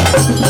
Thank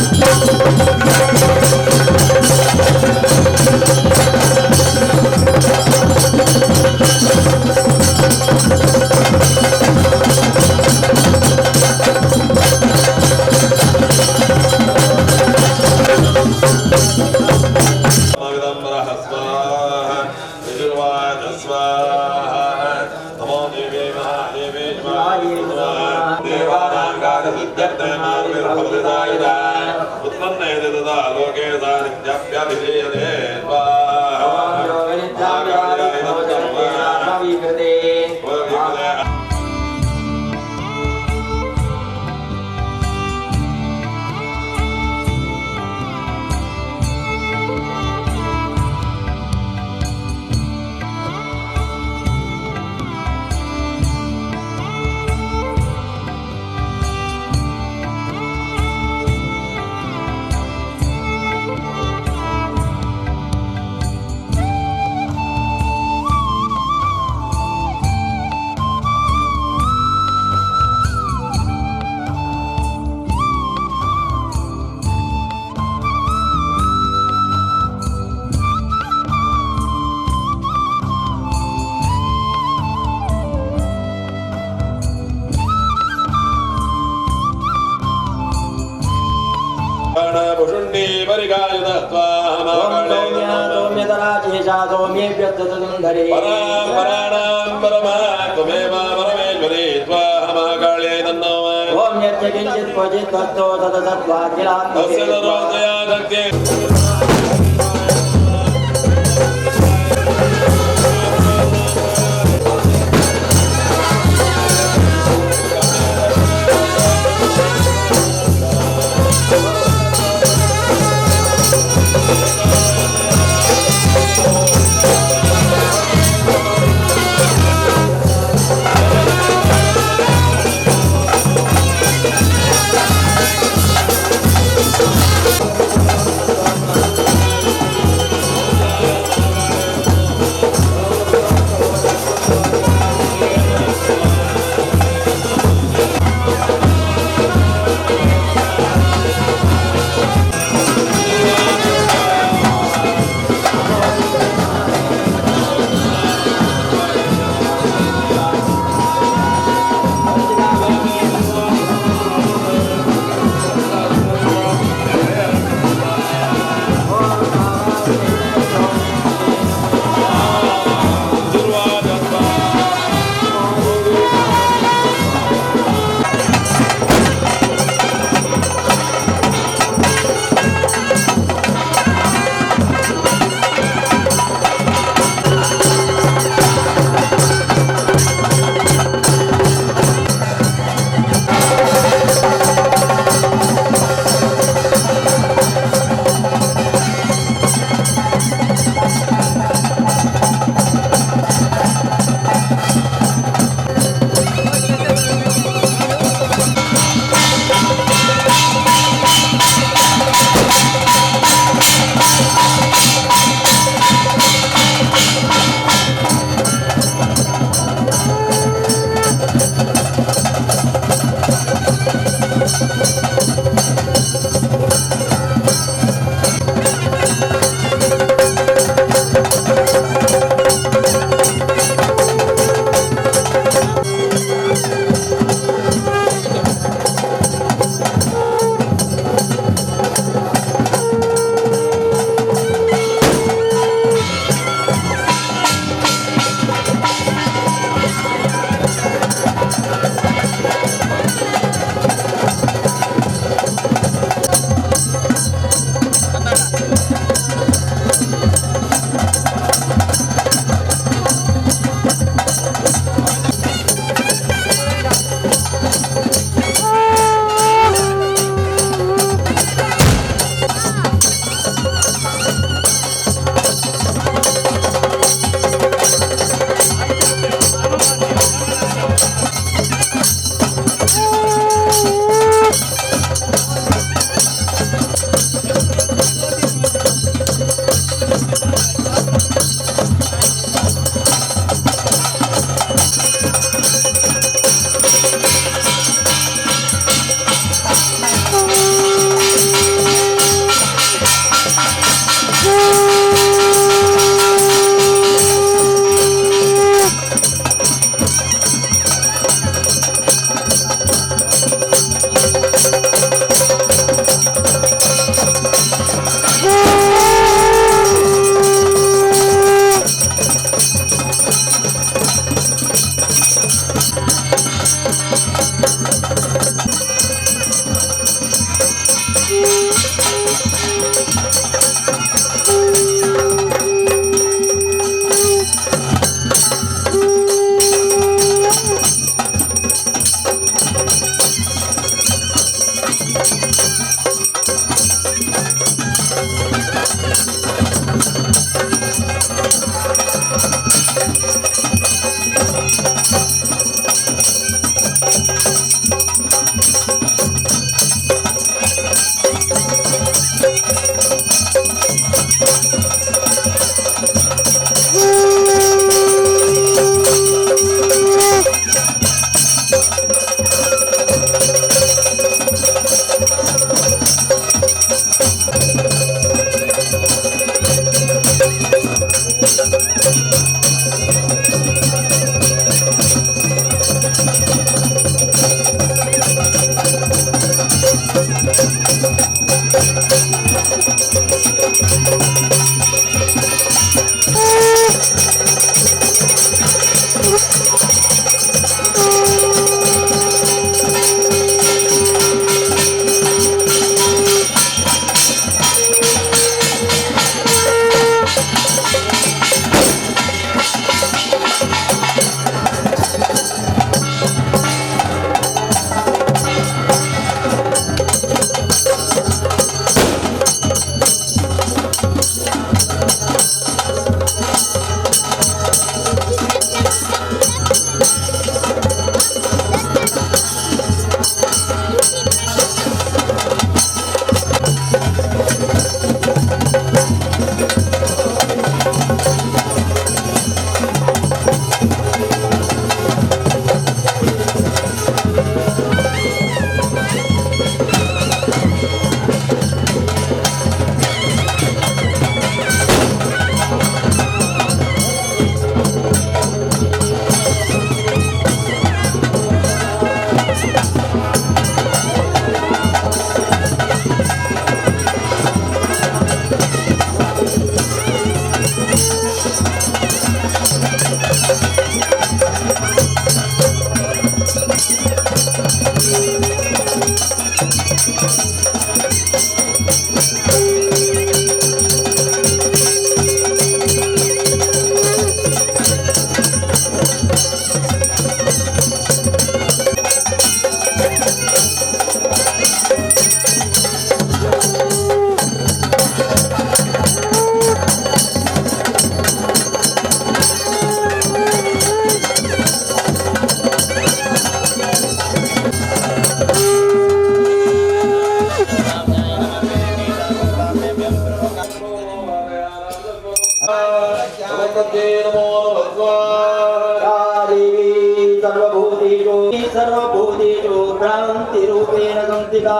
नमो नमः स्वाहा। देवी सर्वभूतेषु सर्वभूतेषु क्रान्तिरूपेण संस्थिता।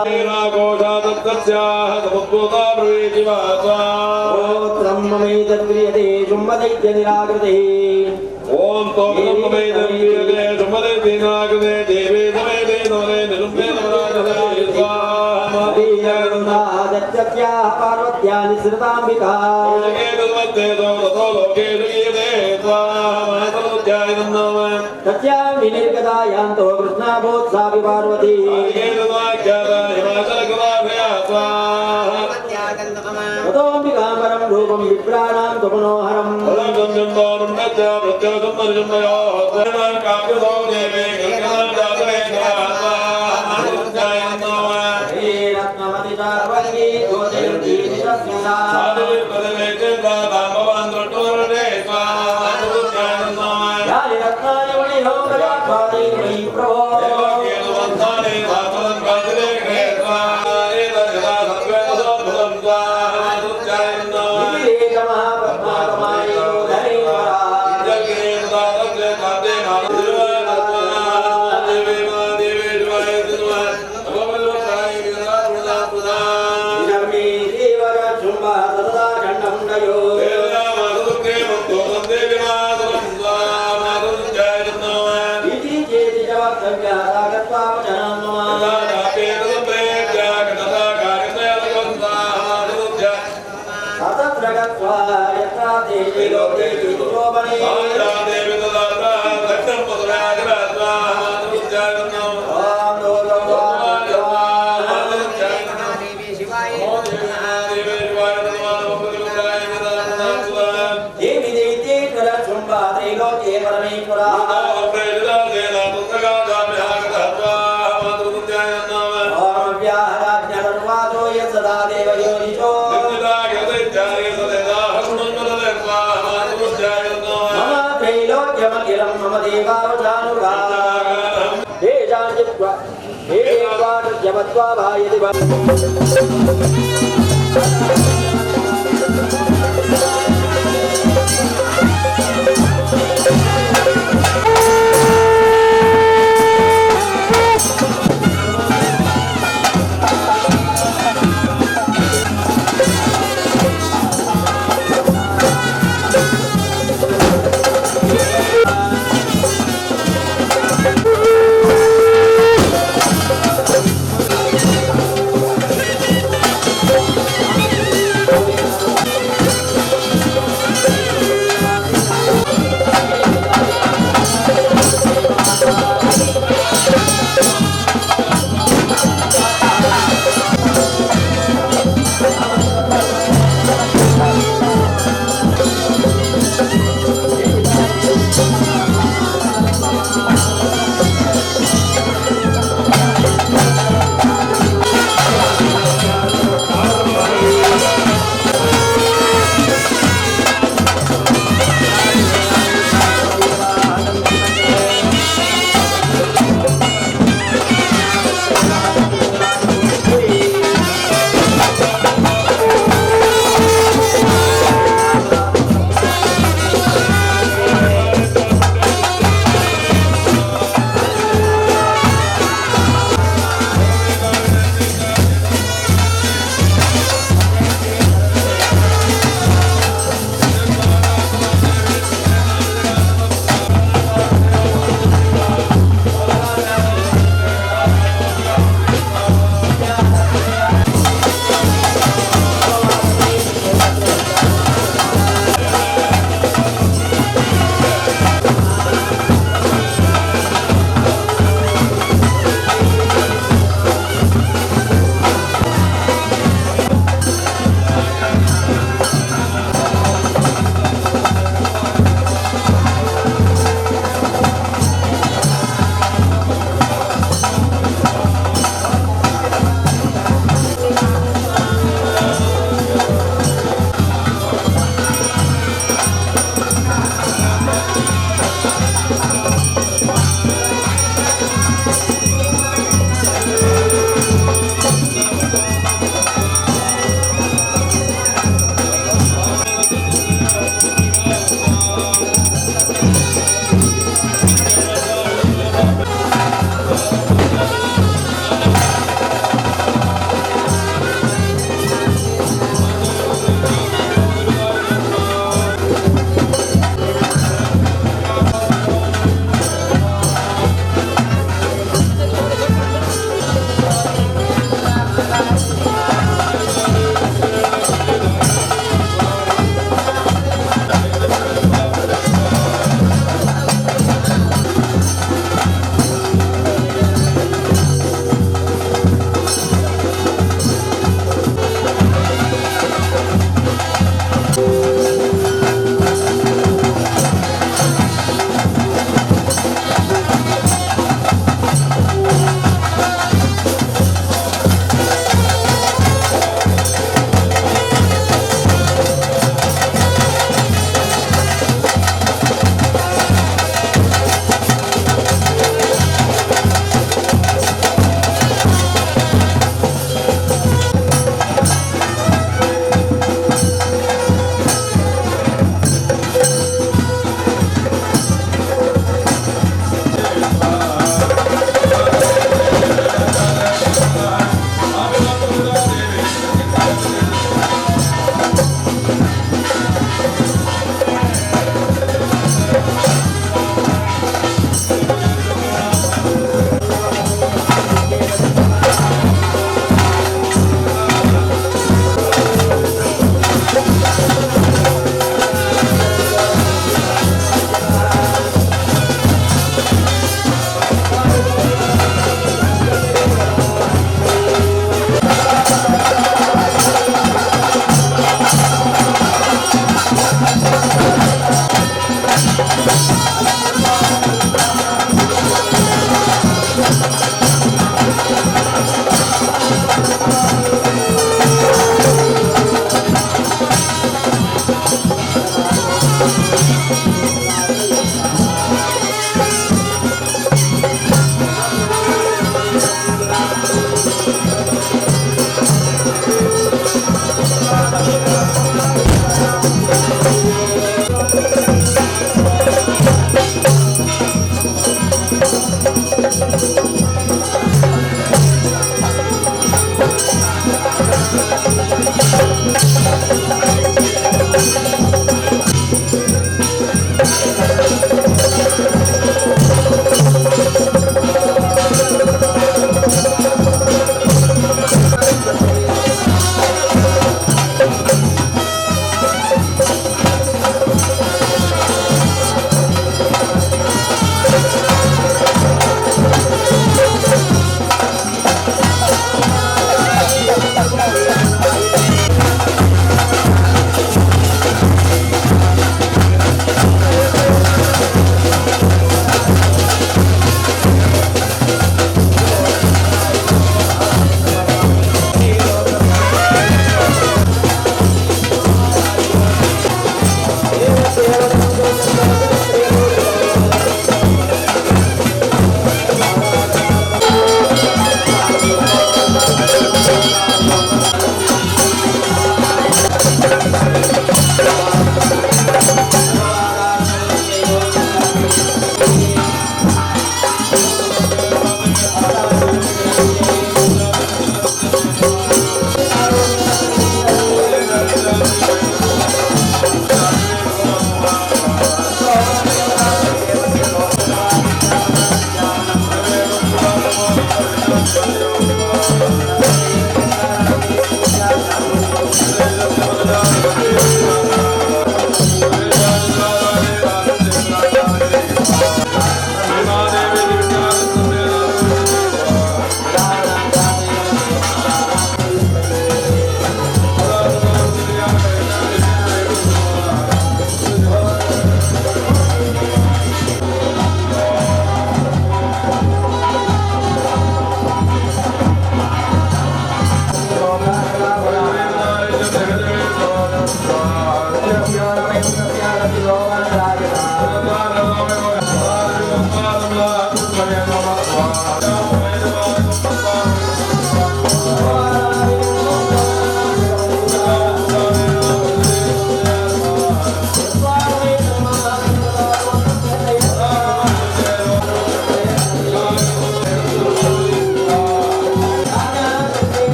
घोषादत्तस्याः समुद्भूता ब्रवीति वा स्वाहा। स्तोत्रं ममेतद्क्रियते शुम्भदैत्य निराकृते। ओम स्तोत्रं ममेतद्क्रियते शुम्भदैत्य निराकृते देवी समेते नमरे निरुम्भे नमराजसे स्वाहा। दत्तस्याः पार्वत्या निःसृताम्बिका। तस्यां विनिर्गतायान्तो कृष्णाभूत्सापि पार्वती। ततोऽम्बिकां परं रूपं विप्राणां तु मनोहरम्।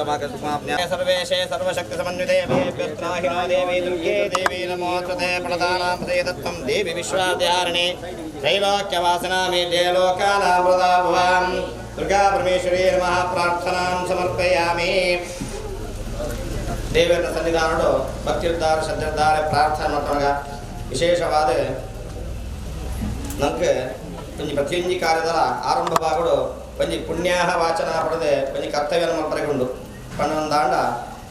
सर्वेशे सर्वशक्ति समन्विते देवी देवी दुर्गे देवी नमोस्तुते प्रणतानां दत्तं देवी विश्वाद्यारिणे त्रैलोक्यवासनामेध्ये लोकानां वरदा भवान् दुर्गा परमेश्वरी नमः प्रार्थनां समर्पयामि। ದೇವರ ಸನ್ನಿಧಾನಡು ಭಕ್ತಿರ್ದಾರ ಶ್ರದ್ಧಾರ ಪ್ರಾರ್ಥನೆ ಮಾಡ್ಕೊಂಡಾಗ ವಿಶೇಷವಾದ ನಮ್ಗೆ ಒಂಜಿ ಪ್ರತಿಯೊಂಜಿ ಕಾರ್ಯದ ಆರಂಭ ಭಾಗಡು ಒಂಜಿ ಪುಣ್ಯಾಹ ವಾಚನ ಪಡೆದೆ ಒಂಜಿ ಕರ್ತವ್ಯ ಮಲ್ಪರೆಗುಂಡು ಪಣ್ಣೊಂದಾಂಡ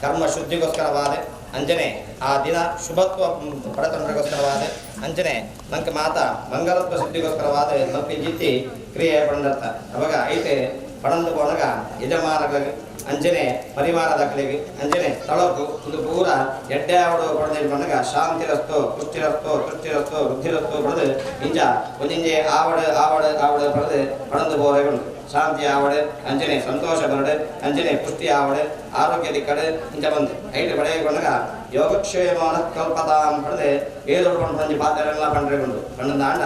ಕರ್ಮ ಶುದ್ಧಿಗೋಸ್ಕರವಾದ ಅಂಜನೆ ಆ ದಿನ ಶುಭತ್ವ ಪಡೆತಂಡ್ರಿಗೋಸ್ಕರವಾದ ಅಂಜನೆ ನಂಗೆ ಮಾತಾ ಮಂಗಲತ್ವ ಶುದ್ಧಿಗೋಸ್ಕರವಾದ ನಮ್ಗೆ ಜಿತ್ತಿ ಕ್ರಿಯೆ ಪಡೆದರ್ಥ ಅವಾಗ ಐತೆ ಪಡಂದು ಪೋನಗ ಯಜಮಾನಗಳಿಗೆ ಅಂಜನೆ ಪರಿವಾರದಕ್ಕಲಿಗೆ ಅಂಜನೆ ತಳಕು ಒಂದು ಪೂರ ಎಡ್ಡೆ ಅವಡು ಪಡೆದ ಬಂದಾಗ ಶಾಂತಿರಸ್ತು ಪುಷ್ಟಿರಸ್ತು ತೃಪ್ತಿರಸ್ತು ವೃದ್ಧಿರಸ್ತು ಪಡೆದು ಇಂಜ ಒಂದಿಂಜೆ ಆವಡು ಆವಡು ಆವಡು ಪಡೆದು ಪಡಂದು ಬೋರೆಗುಂಡು ಶಾಂತಿ ಆವಡು ಅಂಜನೆ ಸಂತೋಷ ಬರಡು ಅಂಜನೆ ಪುಷ್ಟಿ ಆವಡು ಆರೋಗ್ಯ ದಿಕ್ಕಡು ಇಂಚ ಬಂದು ಐಟು ಪಡೆಯಕೊಂಡಾಗ ಯೋಗಕ್ಷೇಮನ ಕಲ್ಪತಾಂ ಪಡೆದು ಏದೊಡ್ಕೊಂಡು ಪಂಜಿ ಪಾತ್ರೆಲ್ಲ ಪಂಡ್ರೆಗೊಂಡು ಪಂಡಂದಾಂಡ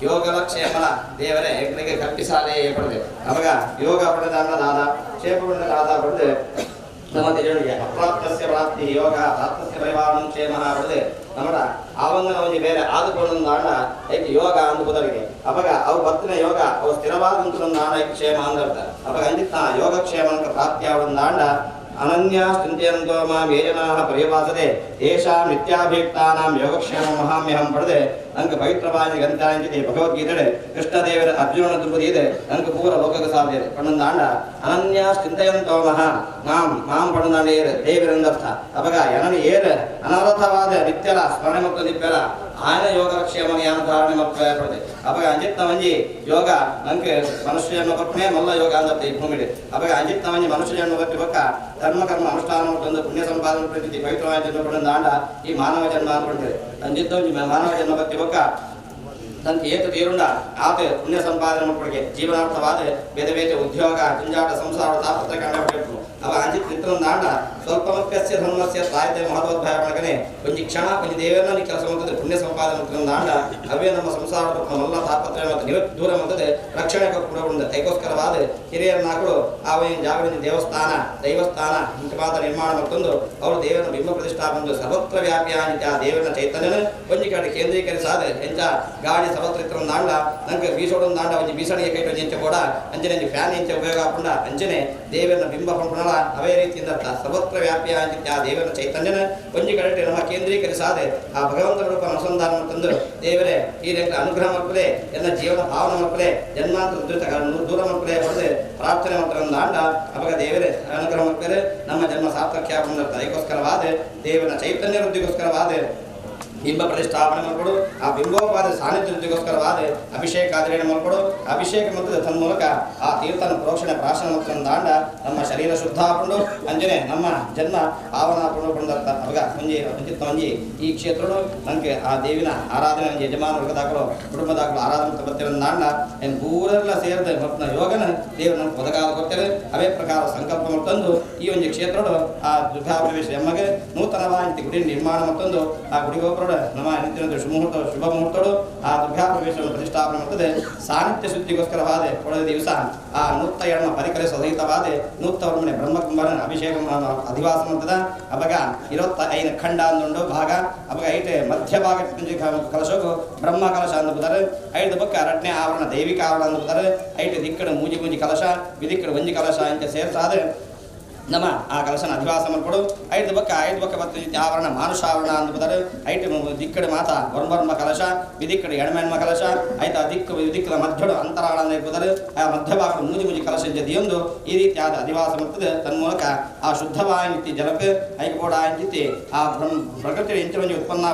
ಯೋಗದ ಕ್ಷೇಮನ ದೇವರೇ ಎಕ್ಕಳಿಗೆ ಕಲ್ಪಿಸಾಲೇ ಪಡೆದು ಅವಾಗ ಯೋಗ ಪಡೆದಾಂಡ ದಾದ ಕ್ಷೇಮ ಪಡೆದ ದಾದ ಪಡೆದು ನಮ್ಮ ತಿಳಿಯೋಣಿಗೆ ಅಪ್ರಾಪ್ತಸ್ಯ ಪ್ರಾಪ್ತಿ ಯೋಗ ಪ್ರಾಪ್ತಸ್ಯ ಪರಿವಾರಂ ಕ್ಷೇಮ ಪಡೆದು ನಮ್ಮ ಆವಂಗನ ಒಂಜಿ ಬೇರೆ ಆದುಕೊಂಡಾಂಡ ಐಕೆ ಯೋಗ ಅಂದು ಬುದರಿಗೆ ಅವಾಗ ಅವು ಬತ್ತಿನ ಯೋಗ ಅವು ಸ್ಥಿರವಾದ ಐಕೆ ಕ್ಷೇಮ ಅಂದರ್ಥ ಅವಾಗ ಅಂಜಿತ್ತ ಯೋಗಕ್ಷೇಮನಕ್ಕೆ ಪ್ರಾಪ್ತಿ ಆವಡಂದಾಂಡ ಅನನ್ಯಾಸ್ತಿಂತ್ಯಂತೋ ಮಾಂ ಯೇ ಜನಾಃ ಪರ್ಯವಾಸದೆ ತೇಷಾಂ ನಿತ್ಯಾಭಿಯುಕ್ತಾನಾಂ ಯೋಗಕ್ಷೇಮ ಮಹಾಮ್ಯಹಂ ಪಡೆದೆ ಅಂಕ ಪವಿತ್ರವಾಗಿ ಗಂತಾಂಜಿತಿ ಭಗವದ್ಗೀತೆ ಕೃಷ್ಣದೇವರ ಅರ್ಜುನನ ದುಂಬದಿ ಇದೆ ಅಂಕ ಪೂರ ಲೋಕಕ್ಕೆ ಸಾಧ್ಯ ಪಣ್ಣಂದಾಂಡ ಅನನ್ಯಾಸ್ತಿಂತಯಂತೋ ಮಹಾ ಮಾಂ ಮಾಂ ಪಣ್ಣಂದಾಂಡ ಏರು ದೇವರಂದರ್ಥ ಅಪಗ ಎನನು ಏರು ಅನವರತವಾದ ನಿತ್ಯಲ ಸ್ಮರಣೆ ಮತ್ತು ನಿತ್ಯಲ ಆಯನ ಯೋಗಕ್ಷೇಮ ಯಾನ ಧಾರಣೆ ಮತ್ತು ಪಡೆದೆ ಅಪಗ ಅಂಜಿತ್ನ ಮಂಜಿ ಯೋಗ ನಂಗೆ ಮನುಷ್ಯ ಜನ್ಮ ಕೊಟ್ಟನೆ ಮಲ್ಲ ಯೋಗ ಅಂದತ್ತೆ ಈ ಭೂಮಿಗೆ ಅಪಗ ಅಂಜಿತ್ನ ಮಂಜಿ ಮನುಷ್ಯ ಜನ್ಮ ಕೊಟ್ಟ ಬಕ್ಕ ಧರ್ಮ ಕರ್ಮ ಅನುಷ್ಠಾನ ಮತ್ತು ಪುಣ್ಯ ಸಂಪಾದನೆ ಪ್ರತಿ ಪವಿತ್ರವಾದ ಜನ್ಮ ಪಡೆದ ಈ ಮಾನವ ಜನ್ಮ ಅನ್ಕೊಂಡಿದೆ ಅಂಜಿತ್ತ ಮಾನವ ಜನ್ಮ ಬತ್ತಿ ಬಕ್ಕ ತನಗೆ ಏತು ತೀರುಂಡ ಆತ ಪುಣ್ಯ ಸಂಪಾದನೆ ಮಾಡ್ಕೊಳಿಗೆ ಜೀವನಾರ್ಥವಾದ ಬೇರೆ ಬೇರೆ ಉದ್ಯೋಗ ಜಂಜಾಟ ಸಂಸಾರ ತಾಪತ್ರ ಕಂಡು ಅವ ಅಂಜಿತ್ ನಿಂತಂದಾಂಡ ಸ್ವಲ್ಪ ಮಕ್ಕಸ್ಯ ಧರ್ಮಸ್ಯ ತಾಯ್ತೆ ಮಹತ್ವೋದ್ಭಯ ಒಳಗನೆ ಒಂಜಿ ಕ್ಷಣ ಒಂಜಿ ದೇವರನ್ನ ಕೆಲಸ ಮಾಡ್ತದೆ ಪುಣ್ಯ ಸಂಪಾದನೆ ಮಾಡ್ತಂದಾಂಡ ಅವೇ ನಮ್ಮ ಸಂಸಾರದ ಮಲ್ಲ ತಾಪತ್ರ ಮತ್ತು ನಿವೃತ್ತಿ ದೂರ ಮಾಡ್ತದೆ ರಕ್ಷಣೆ ಕೂಡ ಅದಕ್ಕೋಸ್ಕರವಾದ ಹಿರಿಯರನ್ನಾಕಳು ಆ ಜಾಗರಣೆ ದೇವಸ್ಥಾನ ದೈವಸ್ಥಾನ ಇಂಥ ಮಾತ್ರ ನಿರ್ಮಾಣ ಮಾಡ್ಕೊಂಡು ಅವರು ದೇವರನ್ನ ಬಿಂಬ ಪ್ರತಿಷ್ಠಾಪನೆ ಸರ್ವತ್ರ ವ್ಯಾಪಿಯ ಆ ದೇವರನ್ನ ಚೈತನ್ಯನ ಒಂಜಿ ಕಡೆ ಕೇಂದ್ರೀಕರಿಸಾದ ಎಂಚ ಗಾಡಿ ಸರ್ವತ್ರ ಇತ್ತಂದಾಂಡ ನಂಗೆ ಬೀಸೋಡೊಂದಾಂಡ ಒಂಜಿ ಬೀಸಣಿಗೆ ಕೈಟು ಎಂಚ ಕೂಡ ಅಂಜನೆ ಫ್ಯಾನ್ ಎಂಚ ಉಪಯೋಗ ಹಾಕೊಂಡ ಅಂಜನೆ ದೇವರನ್ನ ಬಿಂಬ ಪಂಪಣಲ ಅವೇ ರೀತಿಯಿಂದ ಸರ್ವತ್ರ ವ್ಯಾಪಿಯ ಆ ದೇವರ ಚೈತನ್ಯನ ಒಂಜಿ ಕಡೆ ನಮ್ಮ ಕೇಂದ್ರೀಕರಿಸಾದೆ ಆ ಭಗವಂತನ ರೂಪ ಅನುಸಂಧಾನ ತಂದು ದೇವರೇ ಈ ರೀತಿ ಅನುಗ್ರಹ ಮಾಡ್ಕೊಲೆ ಎಲ್ಲ ಜೀವನ ಭಾವನೆ ಮಾಡ್ಕೊಲೆ ಜನ್ಮಾಂತರ ದೂರ ಮಾಡ್ಕೊಲೆ ಹೊಡೆದು ಪ್ರಾರ್ಥನೆ ಮಾಡ್ತಾರಂದಾಂಡ ಅವಾಗ ದೇವರೇ ಅನುಗ್ರಹ ಮಾಡ್ತಾರೆ ನಮ್ಮ ಜನ್ಮ ಸಾರ್ಥಕ್ಯ ಬಂದಿರ್ತಾರೆ. ಅದಕ್ಕೋಸ್ಕರವಾದ ದೇವರ ಚೈತನ್ಯ ವೃದ್ಧಿಗೋಸ್ಕರವಾದ ಬಿಂಬ ಪ್ರತಿಷ್ಠಾಪನೆ ಮಾಡಿಕೊಡು, ಆ ಬಿಂಬೋಪಾದ ಸಾನ್ನಿಧ್ಯ ವೃದ್ಧಿಗೋಸ್ಕರವಾದ ಅಭಿಷೇಕ ಆಚರಣೆ ಮಾಡಿಕೊಡು. ಅಭಿಷೇಕ ಮತ್ತು ತನ್ಮೂಲಕ ಆ ತೀರ್ಥನ ಪ್ರೋಕ್ಷಣೆ ಪ್ರಾಶನ ದಾಂಡ ನಮ್ಮ ಶರೀರ ಶುದ್ಧ ಹಾಕೊಂಡು ಅಂಜನೆ ನಮ್ಮ ಜನ್ಮ ಪಾವನ ಹಾಕೊಂಡು ಬಂದರ್ಥ. ಅವಾಗ ಒಂಜಿ ರಂಜಿತ್ ಒಂಜಿ ಈ ಕ್ಷೇತ್ರಡು ನನಗೆ ಆ ದೇವಿನ ಆರಾಧನೆ ಒಂಜಿ ಯಜಮಾನ ವರ್ಗದಾಕಲು ಕುಟುಂಬದಾಕಲು ಆರಾಧನೆ ಬರ್ತಿರೋ ದಾಂಡ ಏನು ಪೂರೆಲ್ಲ ಸೇರಿದ ಮತ್ತು ಯೋಗನ ದೇವರು ನಮ್ಗೆ ಒದಗಾದ ಕೊಡ್ತಾರೆ. ಅವೇ ಪ್ರಕಾರ ಸಂಕಲ್ಪ ಮಾಡ್ತಂದು ಈ ಒಂದು ಕ್ಷೇತ್ರಡು ಆ ದುರ್ಗಾಪ್ರವೇಶ ಎಮ್ಮಗೆ ನೂತನವಾಗಿ ಗುಡಿ ನಿರ್ಮಾಣ ಮತ್ತೊಂದು ಆ ಗುಡಿಗೋಪುರ ನಮ್ಮ ನಿತ್ಯದ ಶುಭ ಶುಭ ಮುಹೂರ್ತಡು ಆ ದುರ್ಗಾ ಪ್ರವೇಶವನ್ನು ಪ್ರತಿಷ್ಠಾಪನೆ ಮಾಡ್ತದೆ. ಸಾನ್ನಿಧ್ಯ ಶುದ್ಧಿಗೋಸ್ಕರವಾದ ಕೊಡದ ದಿವಸ ಆ 102 ಪರಿಕರ ಸಹಿತವಾದ 101 ಬ್ರಹ್ಮಕುಂಬರನ ಅಭಿಷೇಕ ಅಧಿವಾಸ ಮಾಡ್ತದ. ಅವಾಗ 25 ಖಂಡ ಅಂದುಂಡು ಭಾಗ ಅವಾಗ ಐಟೆ ಮಧ್ಯ ಭಾಗ ಕಲಶಕ್ಕೂ ಬ್ರಹ್ಮ ಕಲಶ ಅಂದುಬುತ್ತಾರೆ. ಐದು ಬಕ್ಕ ಎರಡನೇ ಆವರಣ ದೈವಿಕ ಆವರಣ ಅಂದುಬುತ್ತಾರೆ. ಐಟು ದಿಕ್ಕಡು ಮೂಜಿ ಮೂಜಿ ಕಲಶ ಬಿದಿಕ್ಕಡು ಒಂಜಿ ಕಲಶ ಇಂಚ ಸೇರ್ಸಾದೆ ನಮ್ಮ ಆ ಕಲಶನ ಅಧಿವಾಸ ಮಾಡ್ಕೊಡು. ಐದು ಬಕ್ಕ ಐದು ಬಕ್ಕ ಮತ್ತು ಆವರಣ ಮಾನುಷಾವರಣ ಅಂದ್ಬಿಡ್ತಾರೆ. ಐಟು ದಿಕ್ಕಡು ಮಾತ ವರ್ಮರ್ಮ ಕಲಶ ಬಿದಿಕ್ಕಡು ಎಣ್ಮೆಣ್ಮ ಕಲಶ ಆಯ್ತು ಆ ದಿಕ್ಕು ದಿಕ್ಕದ ಮಧ್ಯಡು ಅಂತರಾಳ ಅಂತ ಇರ್ಬೋದಾರೆ. ಆ ಮಧ್ಯಭಾಗ ಮೂಜಿ ಮೂಜಿ ಕಲಶ ಜದಿಯೊಂದು ಈ ರೀತಿಯಾದ ಅಧಿವಾಸ ಮಾಡ್ತದೆ. ತನ್ಮೂಲಕ ಆ ಶುದ್ಧವಾಯಿತಿ ಜಲಕ್ಕೆ ಐಕೋಡ ಅಂಜಿತಿ ಆ ಪ್ರಕೃತಿ ಎಂಚ ಉತ್ಪನ್ನ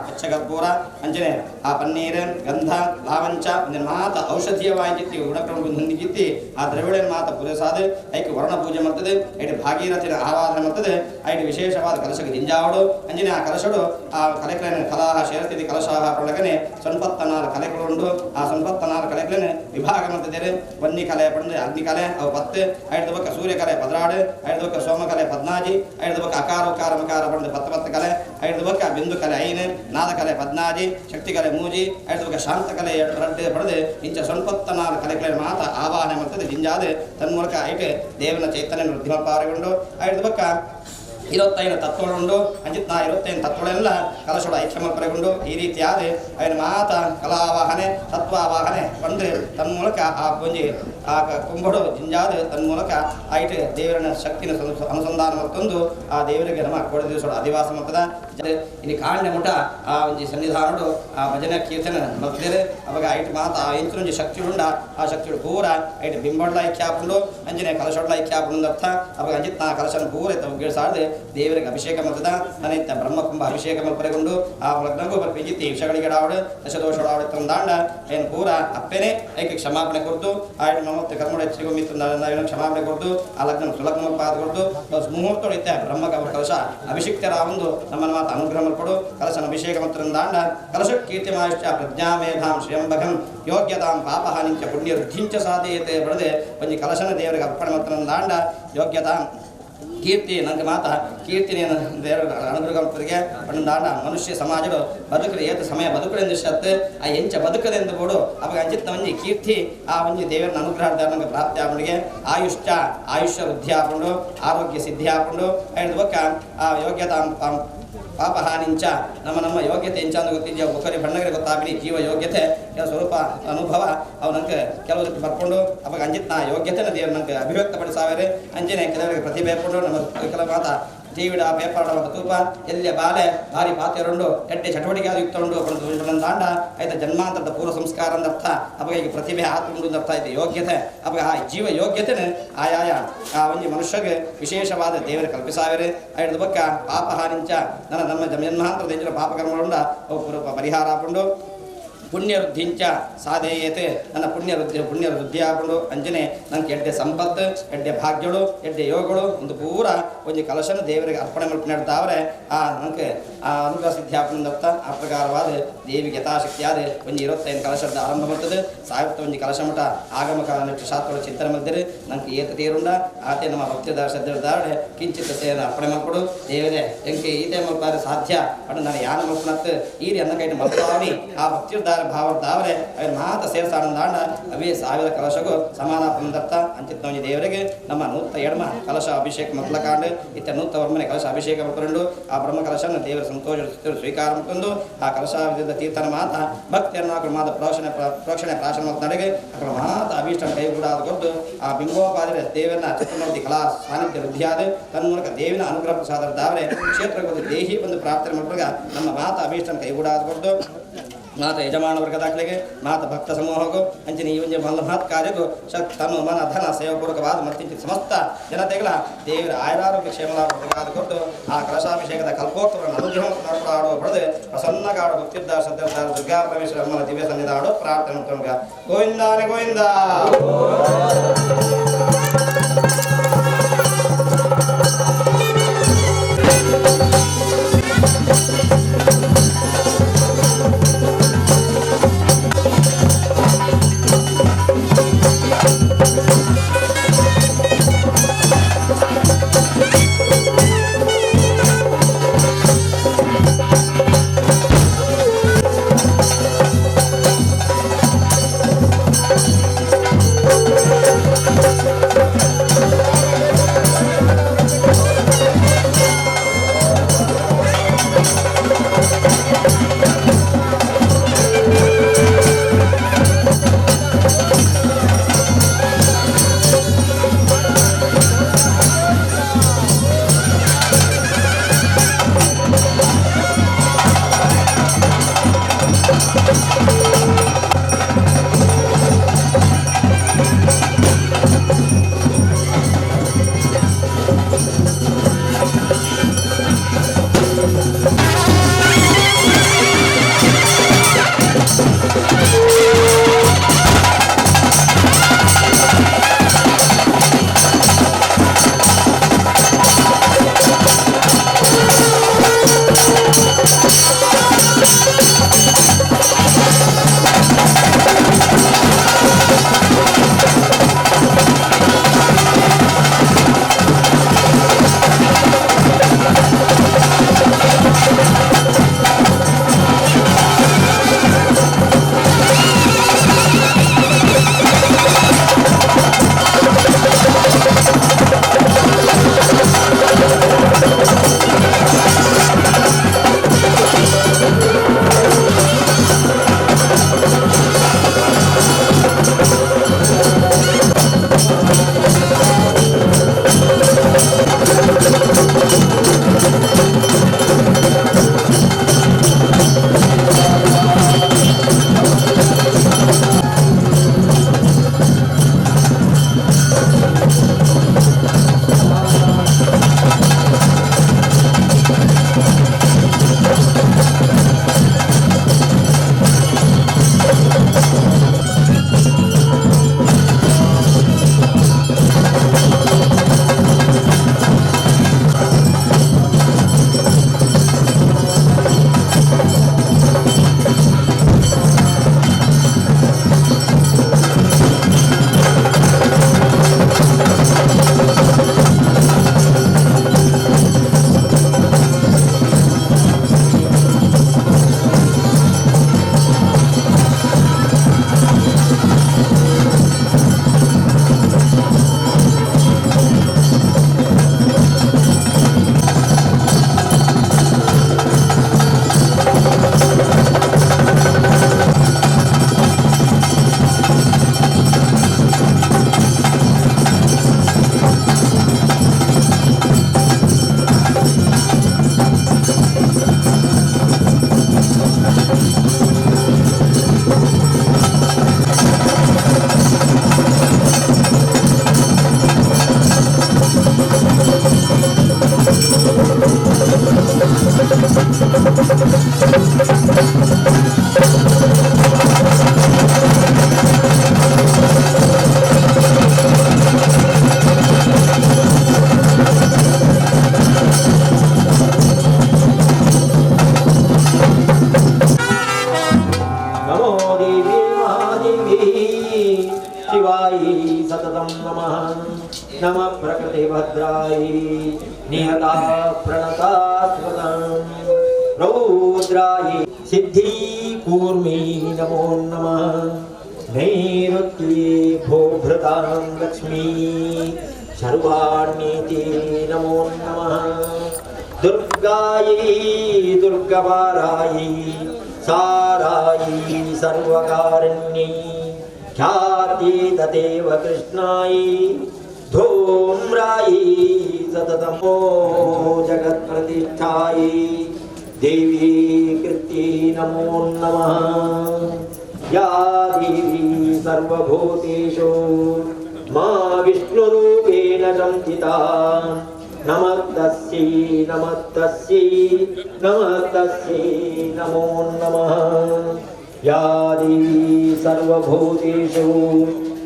ಪಚ್ಚಕರ್ಪೂರ ಅಂಜನೆ ಆ ಪನ್ನೀರ್ ಗಂಧ ಲಾವಂಚ ಒಂದಿನ ಮಾತ ಔಷಧೀಯವಾಯಿತಿ ಗುಣಕ್ರಮ ಹೊಂದಿಗಿತ್ತಿ ಆ ದ್ರವಿಡ ಮಾತ ಪೂರೈಸಾದ ಐಕೆ ವರ್ಣ ಪೂಜೆ ಮಾಡ್ತದೆ. ಐಟು ಭಾಗೀರಥಿನ ಆರಾಧನೆ ಮಾಡ್ತದೆ. ಐಟು ವಿಶೇಷವಾದ ಕಲಶಕ್ಕೆ ಜಿಂಜಾವಡು ಅಂಜನೆ ಆ ಕಲಶಡು ಆ ಕಲೆಕಲನ ಕಲಾಹ ಶೇರಸ್ಥಿತಿ ಕಲಶಾಹ ಪ್ರಳಕನೆ 84 ಕಲೆಗಳುಂಡು. ಆ 84 ಕಲೆಗಳನ್ನ ವಿಭಾಗ ಮಾಡ್ತಿದ್ದಾರೆ. ವನ್ನಿ ಕಲೆ ಪಡೆದು ಅಗ್ನಿ ಕಲೆ ಅವು 10, ಐದು ಬಕ್ಕ ಸೂರ್ಯ ಕಲೆ 16, ಐದು ಬಕ್ಕ ಸೋಮ ಕಲೆ 14, ಐದು ಬಕ್ಕ ಅಕಾರ ಉಕಾರ ಮಕಾರ ಪಡೆದು 10 10 ಕಲೆ, ಐದು ಬಕ್ಕ ಬಿಂದು ಕಲೆ 5, ನಾದ ಕಲೆ 14, ಶಕ್ತಿ ಕಲೆ 3, ಐದು ಬಕ್ಕ ಶಾಂತ ಕಲೆ 2 ಪಡೆದು ಇಂಚ 84 ಕಲೆಗಳ ಮಾತ ಆವಾಹನೆ ಮಾಡ್ತದೆ ಜಿಂಜಾದೆ. ತನ್ಮೂಲಕ ಐಟೆ ದೇವನ ಚೈತನ್ಯ ವೃದ್ಧಿಮಪಾರಗೊಂಡು ಐದು ಬಕ್ಕ 25 ತತ್ವಗಳುಂಡು. ಅಂಜಿತ್ನ 25 ತತ್ವಗಳೆಲ್ಲ ಕಲಶೋಡ ಐಕ್ಯಮಲ್ಪರೆಗೊಂಡು ಈ ರೀತಿಯಾದ ಅವನ ಮಾತ ಕಲಾವಾಹನೆ ತತ್ವಾವಾಹನೆ ಬಂದು ತನ್ಮೂಲಕ ಆ ಪುಂಜಿ ಆ ಕುಂಬಡು ಜಿಂಜಾದ ತನ್ಮೂಲಕ ಐಟ್ ದೇವರನ ಶಕ್ತಿನ ಅನುಸಂಧಾನ ಮತ್ತೊಂದು ಆ ದೇವರಿಗೆ ನಮ್ಮ ಕೋಡ ದಿವಸ ಅಧಿವಾಸ ಮಾಡ್ತದ. ಇಲ್ಲಿ ಕಾಂಡೆ ಮುಟ ಆ ಒಂಜಿ ಸನ್ನಿಧಾನಡು ಆ ಭಜನೆ ಕೀರ್ತನೆ ಮಲ್ತಿದೆ. ಅವಾಗ ಐಟ್ ಮಾತ ಆ ಎಂಚುಂಜಿ ಶಕ್ತಿ ಉಂಡ ಆ ಶಕ್ತಿಡು ಪೂರ ಐಟ್ ಬಿಂಬಡ್ಲ ಐಕ್ಯ ಹಾಕೊಂಡು ಅಂಜನೆ ಕಲಶೊಡ್ಲ ಐಕ್ಯ ಹಾಕೊಂಡು ಅರ್ಥ. ಅವಾಗ ಅಂಜಿತ್ನ ಆ ಕಲಶನ ಪೂರ ಸಾರದೆ ದೇವರಿಗೆ ಅಭಿಷೇಕ ಮಾಡ್ತದ. ನನ್ನೈತ ಬ್ರಹ್ಮಕುಂಭ ಅಭಿಷೇಕ ಮಲ್ಪರೆಗೊಂಡು ಆ ಲಗ್ನಗೂ ಬರ್ಪಿಜಿತ್ತಿ ವಿಷಗಳಿಗೆ ಆವಡು ದಶದೋಷಡಾವಡು ತಂದಾಂಡ ಏನು ಪೂರ ಅಪ್ಪೇನೆ ಐಕೆ ಕ್ಷಮಾಪಣೆ ಕೊಡ್ತು. ಆ ಮತ್ತೆ ಕರ್ಮಡ ಹೆಚ್ಚಿಗೆ ಕ್ಷಮಾಪಣೆ ಕೊಡ್ತು. ಆ ಲಗ್ನ ಸುಲಗ್ನ ಪಾದ ಕೊಡ್ತು. ಮುಹೂರ್ತ ಇತ್ತೆ ಬ್ರಹ್ಮ ಕಲಶ ಅಭಿಷಿಕ್ತರ ಒಂದು ನಮ್ಮನ್ನು ಮಾತು ಅನುಗ್ರಹ ಮಲ್ಪಡು. ಕಲಶನ ಅಭಿಷೇಕ ಮಂತ್ರಂದಾಂಡ ಕಲಶ ಕೀರ್ತಿ ಮಾಶ್ಚ ಪ್ರಜ್ಞಾಮೇಧಾಂ ಶ್ರೀಯಂಬಕಂ ಯೋಗ್ಯತಾಂ ಪಾಪಹಾನಿಂಚ ಪುಣ್ಯ ವೃದ್ಧಿಂಚ ಸಾಧೀಯತೆ ಬಡದೆ ಒಂಜಿ ಕಲಶನ ದೇವರಿಗೆ ಅರ್ಪಣೆ ಮಂತ್ರಂದಾಂಡ ಯೋಗ್ಯತಾಂ ಕೀರ್ತಿ ನಂಗೆ ಮಾತ ಕೀರ್ತಿನ ದೇವರ ಅನುಗ್ರಹರಿಗೆ ಪಂಡಾಂಡ ಮನುಷ್ಯ ಸಮಾಜಡು ಬದುಕಲು ಏತ ಸಮಯ ಬದುಕಲೆಂದು ಶತ್ ಆ ಎಂಚ ಬದುಕಲೆಂದು ಬೋಡು ಅವಾಗ ಅಂಜಿತ್ ಒಂಜಿ ಕೀರ್ತಿ ಆ ಒಂಜಿ ದೇವರನ್ನ ಅನುಗ್ರಹ ನಂಗೆ ಪ್ರಾಪ್ತಿ ಆಪುಂಡಿಗೆ ಆಯುಷ್ಯ ಆಯುಷ್ಯ ವೃದ್ಧಿ ಆಪುಂಡು ಆರೋಗ್ಯ ಸಿದ್ಧಿ ಆಪುಂಡು ಐದು ಬೊಕ್ಕ ಆ ಯೋಗ್ಯತಾ ಪಾಪಹಾನಿಂಚ ನಮ್ಮ ನಮ್ಮ ಯೋಗ್ಯತೆ ಎಂಚ ಅಂತ ಗೊತ್ತಿದ್ಯಾ ಒಬ್ಬರಿ ಬಣ್ಣಗರೆ ಗೊತ್ತಾಗಲಿ ಜೀವ ಯೋಗ್ಯತೆ ಕೆಲ ಸ್ವರೂಪ ಅನುಭವ ಅವು ನಂಗೆ ಕೆಲವು ಬರ್ಕೊಂಡು ಅವಾಗ ಅಂಜಿತ್ ನಾ ಯೋಗ್ಯತೆನ ದೇವರು ನಂಗೆ ಅಭಿವ್ಯಕ್ತಪಡಿಸಾವರೆ ಅಂಜನೆ ಕೆಲವರಿಗೆ ಪ್ರತಿಭೆ ಪಟ್ಟು ನಮ್ಮ ಕೆಲ ಮಾತ ಟಿವಿಡ ಪೇಪರ್ ಮತ್ತು ತೂಪ ಎಲ್ಲಿಯ ಬಾಲೆ ಭಾರಿ ಪಾತೆರುಂಡು ಎಡ್ಡೆ ಚಟುವಟಿಕೆ ಯುಕ್ತ ಉಂಡು ತಾಂಡ ಆಯ್ತ ಜನ್ಮಾಂತರದ ಪೂರ್ವ ಸಂಸ್ಕಾರ ಅಂದರ್ಥ ಅವಾಗ ಈಗ ಪ್ರತಿಭೆ ಆತ್ಮುಂಡು ಅರ್ಥ ಆಯ್ತು ಯೋಗ್ಯತೆ ಅವಾಗ ಆ ಜೀವ ಯೋಗ್ಯತೆನ ಆಯಾಯ ಆ ಒಂದು ಮನುಷ್ಯಗೆ ವಿಶೇಷವಾದ ದೇವರು ಕಲ್ಪಿಸಾವಿರೆ ಐದು ಬಕ್ಕ ಪಾಪ ಹಾನಿಂಚ ನನ್ನ ನಮ್ಮ ಜನ್ಮಾಂತರದ ಎಂಜಿನ ಪಾಪಕರ್ಮಗಳುಂಡ ಅವು ಪೂರ್ವ ಪರಿಹಾರ ಆಪುಂಡು ಪುಣ್ಯವೃದ್ಧಿಂಚ ಸಾಧೆಯೇತೆ ನನ್ನ ಪುಣ್ಯವೃದ್ಧಿ ಪುಣ್ಯವೃದ್ಧಿ ಆಪುಂಡು ಅಂಜನೆ ನಂಗೆ ಎಡ್ಡೆ ಸಂಪತ್ತು ಎಡ್ಡೆ ಭಾಗ್ಯಗಳು ಎಡ್ಡೆ ಯೋಗಗಳು ಒಂದು ಪೂರ ಒಂಜಿ ಕಲಶನ ದೇವರಿಗೆ ಅರ್ಪಣೆ ಮಲ್ಪು ಆ ನಂಗೆ ಆ ಅನುಗ್ರಹ ಸಿದ್ಧಿ ಆಪುಂಡರ್ಥ ಆ ಪ್ರಕಾರವಾದ ದೇವಿಗೆ ಯಥಾಶಕ್ತಿಯಾದ ಒಂಜಿ 25 ಕಲಶದ ಆರಂಭ ಮಾಡ್ತದೆ ಸಾವಿರದ ಒಂಜಿ ಕಲಶ ಮಠ ಆಗಮ ಶಾಸ್ತ್ರಗಳ ಚಿಂತನೆ ಮಲ್ದಿರಿ ನಂಗೆ ಏತ ತೀರುಂಡ ಆತೆ ನಮ್ಮ ಭಕ್ತಿದಾರ ಶ್ರದ್ಧೆದಾರೆ ಕಿಂಚಿತ್ ಸೇನ ಅರ್ಪಣೆ ಮಲ್ಪಡು ದೇವರೇ ಎಂಕೆ ಈತೆ ಮಲ್ಪಾರೆ ಸಾಧ್ಯ ಅಡು ನಾನು ಯಾನ ಮಲ್ಪನತ್ತು ಈರಿ ಅನ್ನ ಕೈಟ್ ಮಲ್ಪಾವನಿ ಆ ಭಕ್ತಿದಾರ ಭಾವರ್ತಾವರೆ ಅವರ ಮಾತ ಸೇರ್ಸಾನಂದಾಂಡ ಅವೇ ಸಾವಿರ ಕಲಶಗೂ ಸಮಾನ ಪಂದರ್ಥ ಅಂಚಿತ್ತವನಿ ದೇವರಿಗೆ ನಮ್ಮ ನೂತ ಎಡಮ ಕಲಶ ಅಭಿಷೇಕ ಮೊದಲ ಇತ್ತ ನೂತ ವರ್ಮನೆ ಕಲಶ ಅಭಿಷೇಕ ಮಲ್ಪರಂಡು ಆ ಬ್ರಹ್ಮ ಕಲಶನ ದೇವರ ಸಂತೋಷ ಸ್ವೀಕಾರ ಮತ್ತೊಂದು ಆ ಕಲಶಾವಿದ ತೀರ್ಥನ ಮಾತ ಭಕ್ತಿಯನ್ನು ಆಕಳ ಮಾತ ಪ್ರೋಕ್ಷಣೆ ಪ್ರೋಕ್ಷಣೆ ಪ್ರಾಶನ ನಡೆಗೆ ಅಕಳ ಮಾತ ಅಭೀಷ್ಟ ಕೈಗೂಡಾದ ಕೊಟ್ಟು ಆ ಬಿಂಬೋಪಾದರೆ ದೇವರನ್ನ ಚತುರ್ಮೂರ್ತಿ ಕಲಾ ಸಾನ್ನಿಧ್ಯ ವೃದ್ಧಿಯಾದ ತನ್ಮೂಲಕ ದೇವಿನ ಅನುಗ್ರಹ ಪ್ರಸಾದದ್ದಾವರೆ ಕ್ಷೇತ್ರಕ್ಕೆ ದೇಹಿ ಒಂದು ಪ್ರಾರ್ಥನೆ ಮಲ್ಪಗ ನಮ್ಮ ಮಾತ ಅಭೀಷ್ಟನ ಕೈಗೂಡಾದ ಕೊಟ್ಟು ಮಾತ ಯಜಮಾನ ವರ್ಗದಾಖಲೆಗೆ ಮಾತ ಭಕ್ತ ಸಮೂಹಗೂ ಅಂಚಿನ ಈ ಒಂದು ಮಲ್ಲ ಮಹತ್ ಕಾರ್ಯಕ್ಕೂ ಶಕ್ತಿ ತನು ಮನ ಧನ ಸೇವಾಪೂರ್ವಕವಾದ ಮತ್ತಿಂಚ ಸಮಸ್ತ ಜನತೆಗಳ ದೇವರ ಆಯುರಾರೋಗ್ಯ ಕ್ಷೇಮಲಾಭ ಕೊಟ್ಟು ಆ ಕಲಶಾಭಿಷೇಕದ ಕಲ್ಪೋಕ್ತವನ್ನು ಅನುಗ್ರಹ ಆಡುವ ಪಡೆದು ಪ್ರಸನ್ನಗಾಡು ಭಕ್ತಿದ್ದ ಶ್ರದ್ಧಾರ ದುರ್ಗಾ ಪರಮೇಶ್ವರ ಅಮ್ಮನ ದಿವ್ಯ ಸನ್ನಿಧಾಡು ಪ್ರಾರ್ಥನೆ ಮಾಡ್ಕೊಂಡ ಗೋವಿಂದಾನೆ ಗೋವಿಂದ. Thank you. नमो देवी महादेवी शिवाय सततं नमः। नमः प्रकृतिभद्राय निहता प्रणतात्मकं रौद्राय सिद्धि कूर्मी नमो नमः। नैऋत्ये भोभृतां लक्ष्मी सर्वाण्येति नमो नमः। दुर्गायै दुर्गवारायै सारायै सर्वकारिण्यै ख्याति तदेव कृष्णायै धूम्रायै सततमो जगत्प्रतिष्ठायै देवी कृत्यै नमो नमः। या देवी सर्वभूतेषु मा विष्णुरूपेण संस्थिता नमस्तस्यै नमस्तस्यै नमस्तस्यै नमो नमः। या देवी सर्वभूतेषु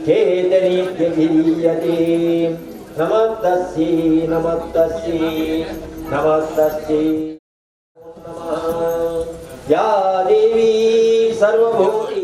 चेतनेभ्यधीयते नमस्तस्यै नमस्तस्यै नमस्तस्यै नमः। या देवी सर्वभूतेषु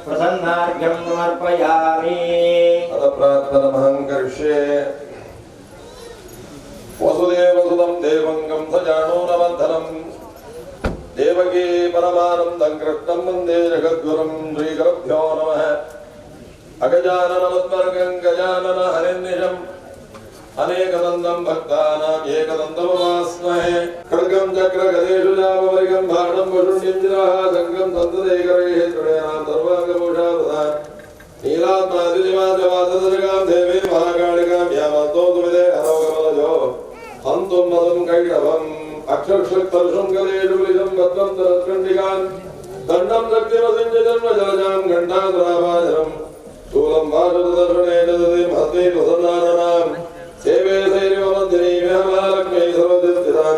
प्रसन्नार्घ्यं समर्पयामि। प्रार्थनमहं करिष्ये। वसुदेवसुतं देवं कंसचाणूरमर्दनं देवकी परमानन्दं कृष्णं वन्दे जगद्गुरुं श्रीगुरुभ्यो नमः। अगजाननपद्मर्गं गजानन हरिर्निशम् अनेकदन्तं भक्तानाम् एकदन्तमुपास्महे। खड्गं चक्रगदेषु चापवरिगं भाणं वशुण्यं चिराः शङ्खं सन्ततेकरैः त्रिणयनां सर्वाङ्गभूषावृतां नीलात्मादिवासदशकां देवी महाकालिकां यामन्तो दुविदे हरोगमलजो हन्तुं मदं कैटभम् अक्षक्षत्तर्षुं गदेषु बलिशं भद्रं तरत्कण्डिकां दण्डं शक्तिमसिञ्जन्मजलजां घण्टाद्राभाजनं शूलं वासुदर्शने ददति महते प्रसन्नाननां सेवे सैरिवमन्दिनी महालक्ष्मी सर्वसिद्धिदां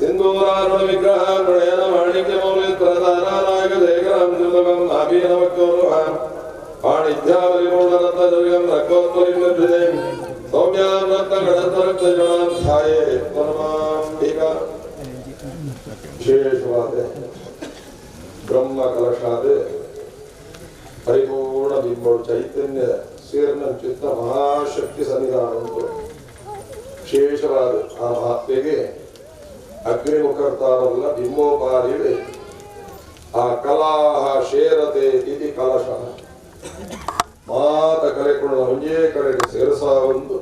सिन्दूरारुणविग्रहां प्रणयनमाणिक्यमौलिप्रदानानायकशेखरां श्रीमुखं नाभीनवक्तोरुहां पाणिध्यापरिपूर्णरत्नजर्गं रक्तोत्पलिं बिभ्रतीं सौम्यां रत्नगणस्तरक्तजणां ध्याये परमाम्बिका। ವಿಶೇಷವಾದ ಬ್ರಹ್ಮ ಕಲಶಾದ ಪರಿಪೂರ್ಣ ಬಿಂಬ ಚೈತನ್ಯ ಸೇರ್ನಂಚಿತ್ತ ಮಹಾಶಕ್ತಿ ಸನ್ನಿಧಾನ ಉಂಟು. ವಿಶೇಷವಾದ ಆ ಮಹಾತ್ಮೆಗೆ ಅಗ್ನಿಮುಖರ್ತಾರಲ್ಲ ಬಿಂಬೋಪಾದಿವೆ ಆ ಕಲಾಹ ಶೇರತೆ ಇತಿ ಕಲಶ ಮಾತ ಕಲೆಕೊಳ್ಳ ಒಂದೇ ಕಡೆಗೆ ಸೇರಸ ಒಂದು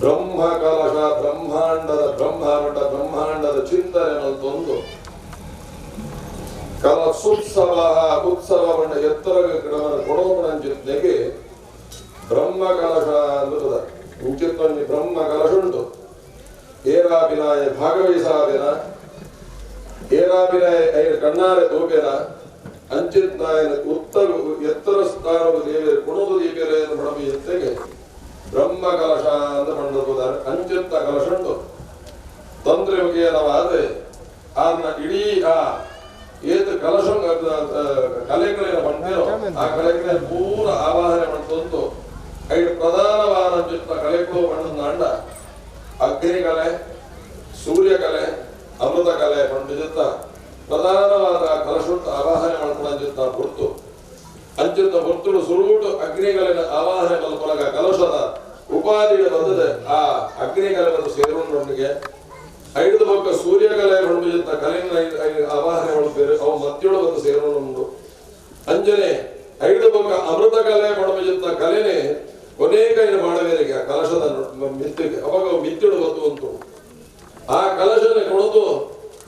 ಬ್ರಹ್ಮ ಕಲಶ ಬ್ರಹ್ಮಾಂಡದ ಬ್ರಹ್ಮಾಂಡ ಬ್ರಹ್ಮಾಂಡದ ಚಿಂತನೆ ಮತ್ತೊಂದು ಕಲಸುತ್ಸವ ಉತ್ಸವವನ್ನು ಎತ್ತರ ಗಿಡವನ್ನು ಕೊಡೋಪಣಂಚಿತ್ನೆಗೆ ಬ್ರಹ್ಮ ಕಲಶ ಅನ್ನುತ್ತದೆ. ಇಂಚಿತ್ತೊಂದು ಬ್ರಹ್ಮ ಕಲಶುಂಟು. ಏರಾಬಿನಾಯ ಭಾಗವಹಿಸಾದಿನ ಏರಾಬಿನಾಯ ಐದು ಕಣ್ಣಾರೆ ತೂಪೇನ ಅಂಚಿತ್ ನಾಯನ ಉತ್ತರ ಎತ್ತರ ಸ್ಥಾನವು ದೇವಿಯರು ಕುಣದು ದೀಪೇರೆ ಎತ್ತೆಗೆ ಬ್ರಹ್ಮ ಕಲಶ ಅಂತ ಮಂಡಪುತ್ತಾರೆ. ಅಂಚಿತ್ತ ಕಲಶುಂಟು ತಂತ್ರಿ ಮುಖೇನವಾದ ಆನ ಇಡೀ ಆ ಏತ ಕಲಶ ಕಲೆಗಳೇನ ಬಂದಿರೋ ಆ ಕಲೆಗಳ ಪೂರ ಆವಾಹನೆ ಮಾಡ್ತಂತು ಐದು ಪ್ರಧಾನವಾದ ಅಂಚಿತ್ತ ಕಲೆಗಳು ಬಣ್ಣದ ಅಂಡ ಅಗ್ನಿಕಲೆ ಸೂರ್ಯಕಲೆ ಅಮೃತ ಕಲೆ ಪಂಡಿತ ಪ್ರಧಾನವಾದ ಕಲಶುಂಟು ಆವಾಹನೆ ಮಾಡ್ಕೊಂಡಂಚಿತ್ತ ಗುರ್ತು ಅಂಚಿತ್ತ ಗುರ್ತುಡು ಸುರುಟು ಅಗ್ನಿಕಲೆನ ಆವಾಹನೆ ಮಲ್ಪೊಲಗ ಕಲಶದ ಉಪಾಧಿಗಳು ಬಂದದೆ ಆ ಅಗ್ನಿಕಲೆ ಬಂದು ಸೇರುಂಡೊಂಡಿಗೆ ಐದು ಬೊಕ್ಕ ಸೂರ್ಯಕಲೆ ಪಂಡಿತ ಕಲೆನ ಆವಾಹನೆ ಮಾಡ್ಬೇರು ಅವು ಮತ್ಯೋಳು ಬಂದು ಸೇರುಂಡು. ಅಂಜನೆ ಐದು ಬೊಕ್ಕ ಅಮೃತ ಕಲೆ ಪಂಡಿತ ಕಲೆನೆ ಕೊನೆ ಕೈನ ಮಾಡಬೇರಿಗೆ ಆ ಕಲಶದ ಮಿತ್ತಿಗೆ ಅವಾಗ ಮಿತ್ತಿಡು ಬಂದು ಅಂತು ಆ ಕಲಶನ ಕೊಡದು